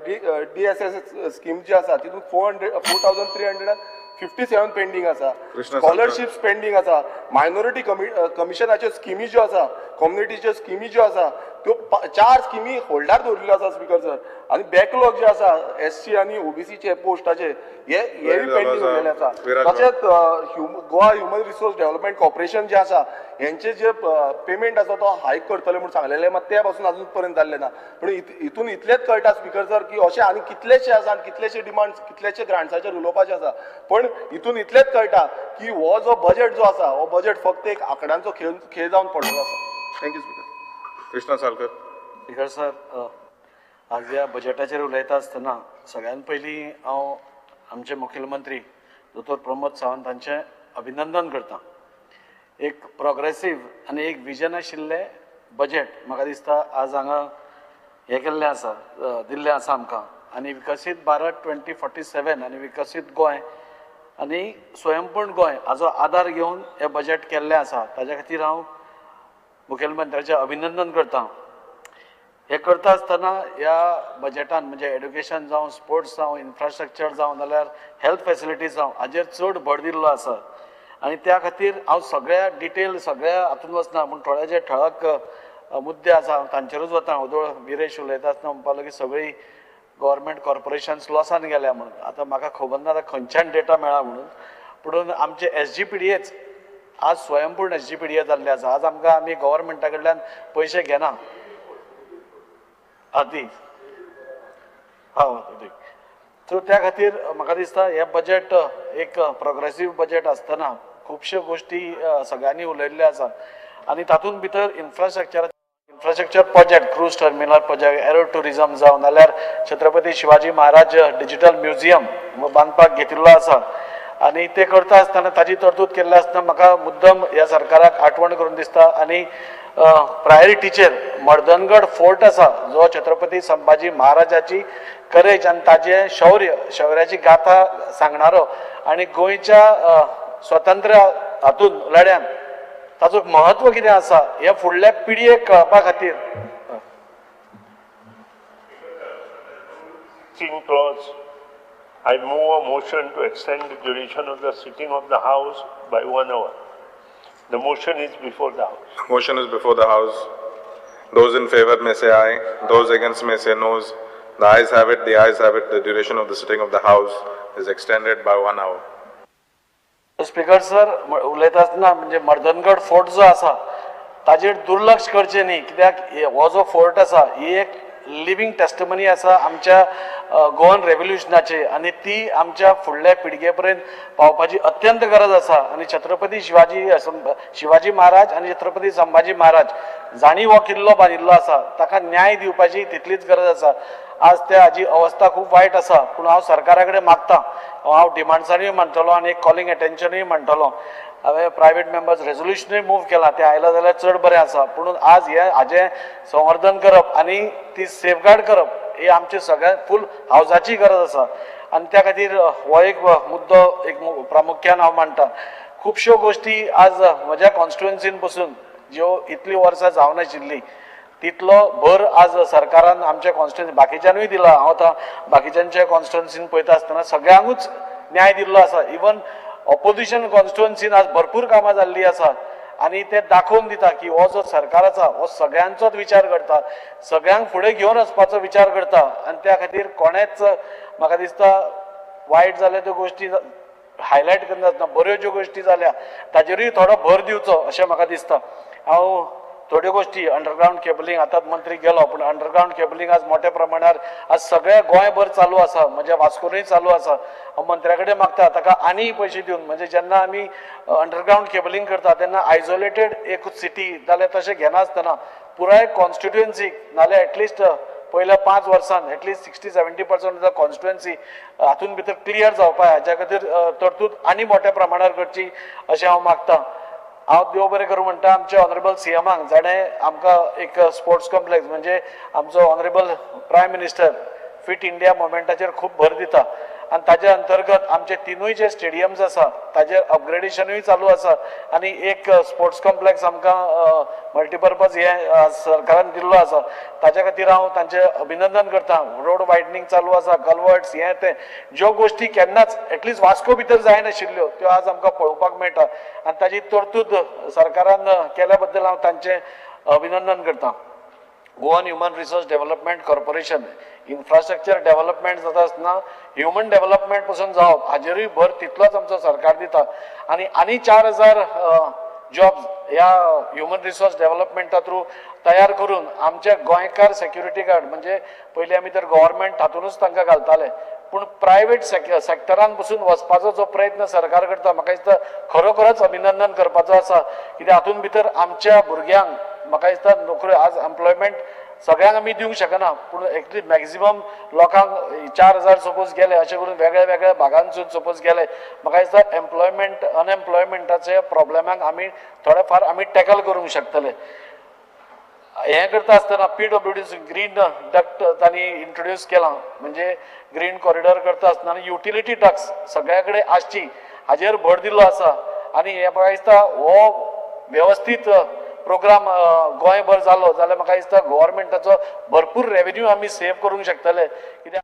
D D S S scheme जी आसा, तितून 4356 57 पेंडींग आसा. कृष्णा. स्कॉलरशिप्स पेंडींग आसा. मायनॉरिटी कमिशनाच्यो स्किमी ज्यो आसा, कम्युनिटीच्यो स्किमी ज्यो आसा, त्यो चार स्किमी होल्डार दवरिल्ल्यो आसा स्पीकर सर. आनी बॅकलॉग जे आसा एससी आनी ओबीसीचे पोस्टाचे, हे वेळ हे जालो पेंडींग आसा. उरलेले आसा. विराज. तशेंच Goa human resource development corporation जे आसा, हेंचे जे पेमेंट आसा तो हायक करतले म्हूण सांगलेले, मात ते पासून अजून पर्यंत जाल्ले ना. पूण हितून इतलेंच कळटा स्पीकर सर की अशें आनी कितलेशे आसा आनी कितलेशे डिमांड्स, कितलेशे ग्रांट्साचेर उलोवपाचे आसा. पण हितून इतलेंच कळटा की हो जो बजेट जो आसा, हो बजेट फक्त एक आंकड्यांचो खेळ खेळ जावन पडलेलो आसा. Thank you speaker. Krishna Salkar. Speaker sir, आज ह्या बजेटाचेर उलयता आसतना सगळ्यात पयलीं हांव आमचे मुखेलमंत्री दोतोर प्रमोद सावंत हांचें अभिनंदन करता. एक प्रोग्रेसीव आनी एक विजन आशिल्लें बजेट म्हाका दिसता आज हांगा हें केल्लें आसा, दिल्लें आसा आमकां. आनी विकसीत भारत 2047 आनी विकसीत गोंय आनी स्वयंपूर्ण गोंय हाजो आदार घेवन हें बजेट केल्लें आसा. ताज्या खातीर हांव मुखेलमंत्र्याचें अभिनंदन करता. हें करता आसतना ह्या बजेटान म्हणजे एड्युकेशन जावं, स्पोर्ट्स जावं, इन्फ्रास्ट्रक्चर जावं, नाल्यार हेल्थ फेसिलिटीज जावं, हाजेर चड भर दिल्लो आसा. आनी त्या खातीर हांव सगळ्या डिटेल सगळ्या हातून वचना, पूण थोडे जे ठळक मुद्दे आसा तांचेरूच वता. ओदोळ विरेश उलयता आसतना म्हणपाक लागलो की सगळीं गव्हर्मेंट कॉर्पोरेशन्स लॉसान गेल्या म्हणून. आतां म्हाका खबर ना आतां खंयच्यान डेटा मेळ्ळा म्हणून, पूण आमचे एसजीपीडीएच आज स्वयंपूर्ण एसजीपीडीए जाल्ले आसा. आज आमकां आमी गव्हर्मेंटा कडल्यान पयशे घेना आदी हा. सो त्या खातीर म्हाका दिसता हें बजेट एक प्रोग्रेसीव बजेट आसतना खुबश्यो गोश्टी सगळ्यांनी उलयल्ल्यो आसा. आनी तातूंत भितर infrastructure project, cruise terminal project, aero tourism जावं, नाल्यार छत्रपती शिवाजी महाराज डिजिटल म्युझियम बांदपाक घेतिल्लो आसा. आनी ते करता आसतना ताजी तरतूद केल्ली आसतना म्हाका मुद्दम ह्या सरकाराक आठवण करून दिसता. आनी प्रायोरिटीचेर मर्दनगड फोर्ट आसा, जो छत्रपती संभाजी महाराजाची करेज आनी ताजें शौर्य, शौर्याची गाथा सांगणारो आनी गोंयच्या स्वतंत्र हातून लढ्यान ताचो म्हत्व कितें आसा हें फुडल्या पिळगेक कळपा खातीर. Sitting clause, I move a motion to extend the duration of the sitting of the House by 1 hour. The motion is before the House. Motion is before the House. Those in favor may say aye. Those against may say noes. The ayes have it, the ayes have it. The duration of the sitting of the House is extended by 1 hour. Speaker sir, उलयता आसतना म्हणजे Mardangad fort जो आसा ताजेर दुर्लक्ष करचें न्ही, कित्याक हो जो फोर्ट आसा ही एक लिवींग टेस्टमनी आसा आमच्या गोवन रेवोल्युशनाची आनी ती आमच्या फुडल्या पिळगे पर्यंत पावपाची अत्यंत गरज आसा. आनी छत्रपती शिवाजी महाराज आनी छत्रपती संभाजी महाराज जांणी हो किल्लो बांदिल्लो आसा ताका न्याय दिवपाची तितलीच गरज आसा. आज त्या हाजी अवस्था खूब वायट आसा, पूण हांव सरकारा कडेन मागता, हांव डिमांड्सानूय म्हणटलो आनी एक कॉलिंग एटेन्शनूय म्हणटलो. हांवें प्रायवेट मेंबर्स रेजोल्युशनूय मूव केलां, तें आयलां जाल्यार चड बरें आसा. पूण आज हें हाजें संवर्धन करप आनी ती सेफगार्ड करप ही आमची सगळ्या फूल हावजाची गरज आसा. आनी त्या खातीर हो एक मुद्दो एक प्रामुख्यान हांव मांडटा. खुबश्यो गोश्टी आज म्हज्या कॉन्स्टिट्युएन्सीन पसून ज्यो इतलीं वर्सां जावनाशिल्ली तितलो भर आज सरकारान आमच्या कॉन्स्टिट्युएन्सी बाकीच्यानूय दिला. हांव आतां बाकीच्यांच्या कॉन्स्टिट्युएन्सीन पळयता आसतना सगळ्यांकूच न्याय दिल्लो आसा. इवन ऑपोजिशन कॉन्स्टिट्युएन्सीन आज भरपूर कामां जाल्लीं आसा आनी ते दाखोवन दिता की हो जो सरकार आसा हो सगळ्यांचोच विचार करता, सगळ्यांक फुडें घेवन वचपाचो विचार करता. आनी त्या खातीर कोणेच म्हाका दिसता वायट जाल्या त्यो गोश्टी हायलायट करनासतना बऱ्यो ज्यो गोश्टी जाल्या ताजेरूय थोडो भर दिवचो अशें म्हाका दिसता. हांव थोड्यो गोश्टी, अंडरग्रावंड केबलिंग, आतां मंत्री गेलो, पूण अंडरग्रावंड केबलिंग आज मोठ्या प्रमाणार आज सगळ्या गोंयभर चालू आसा, म्हज्या वास्कोनूय चालू आसा. हांव मंत्र्या कडेन मागता ताका आनी पयशे दिवन, म्हणजे जेन्ना आमी अंडरग्रावंड केबलिंग करता तेन्ना आयसोलेटेड एक सिटी जाल्यार तशें घेनासतना पुराय कॉन्स्टिट्युएन्सीक, नाल्यार एटलिस्ट पयल्या 5 वर्सान एटलिस्ट 60-70% of the constituency हातून भितर क्लियर जावपा हाज्या खातीर तरतूद आनी मोठ्या प्रमाणार करची अशें हांव मागता. हांव देव बरें करूं म्हणटा आमच्या ऑनरेबल सीएमाक, जाणें आमकां एक स्पोर्ट्स कॉम्प्लेक्स, म्हणजे आमचो honourable prime minister fit India मुवमेंटाचेर खूब भर दिता. आनी ताज्या अंतर्गत आमचे तिनूय जे स्टेडियम्स आसा ताजेर अपग्रेडेशनूय चालू आसा आनी एक स्पोर्ट्स कॉम्प्लेक्स आमकां मल्टीपर्पज हें सरकारान दिल्लो आसा. ताज्या खातीर हांव तांचें अभिनंदन करता. रोड वायडनींग चालू आसा, कलवर्ट्स हें तें ज्यो गोश्टी केन्नाच एटलिस्ट वास्को भितर जायनाशिल्ल्यो त्यो आज आमकां पळोवपाक मेळटा आनी ताजी तरतूद सरकारान केल्या बद्दल हांव तांचें अभिनंदन करता. Goan human resource development corporation infrastructure development जाता आसतना ह्युमन डेव्हलपमेंट पसून जावप हाजेरूय भर तितलोच आमचो सरकार दिता आनी आनी 4000 जॉब्स ह्या ह्युमन रिसोर्स डेव्हलपमेंटा थ्रू तयार करून आमचे गोंयकार सेक्युरिटी गार्ड, म्हणजे पयलीं आमी तर गव्हर्मेंट तातूंतच तांकां घालताले, पूण प्रायवेट सेक्टरान पसून वचपाचो जो प्रयत्न सरकार करता म्हाका दिसता खरोखरच अभिनंदन करपाचो आसा. कित्याक हातूंत भितर आमच्या भुरग्यांक म्हाका दिसता नोकऱ्यो आज एम्प्लॉयमेंट सगळ्यांक आमी दिवंक शकना, पूण एटलीस्ट मॅक्झिमम लोकांक 4000 सपोज गेले अशें करून वेगळ्या वेगळ्या भागांसून सपोज गेले म्हाका दिसता एम्प्लॉयमेंट अनएम्प्लॉयमेंटाचे प्रॉब्लेमाक आमी थोडे फार आमी टॅकल करूंक शकतले. हें करता आसतना पीडब्ल्यूडी ग्रीन डक्ट तांणी इंट्रोड्यूस केलां, म्हणजे ग्रीन कॉरिडॉर करता आसतना युटिलिटी डक्ट्स सगळ्या कडेन आसची हाजेर भर दिल्लो आसा आनी हें म्हाका दिसता हो वेवस्थीत प्रोग्राम गोंयभर जालो जाल्यार म्हाका दिसता गव्हर्मेंटाचो भरपूर रेवेन्यू आमी सेव करूंक शकतले. कित्याक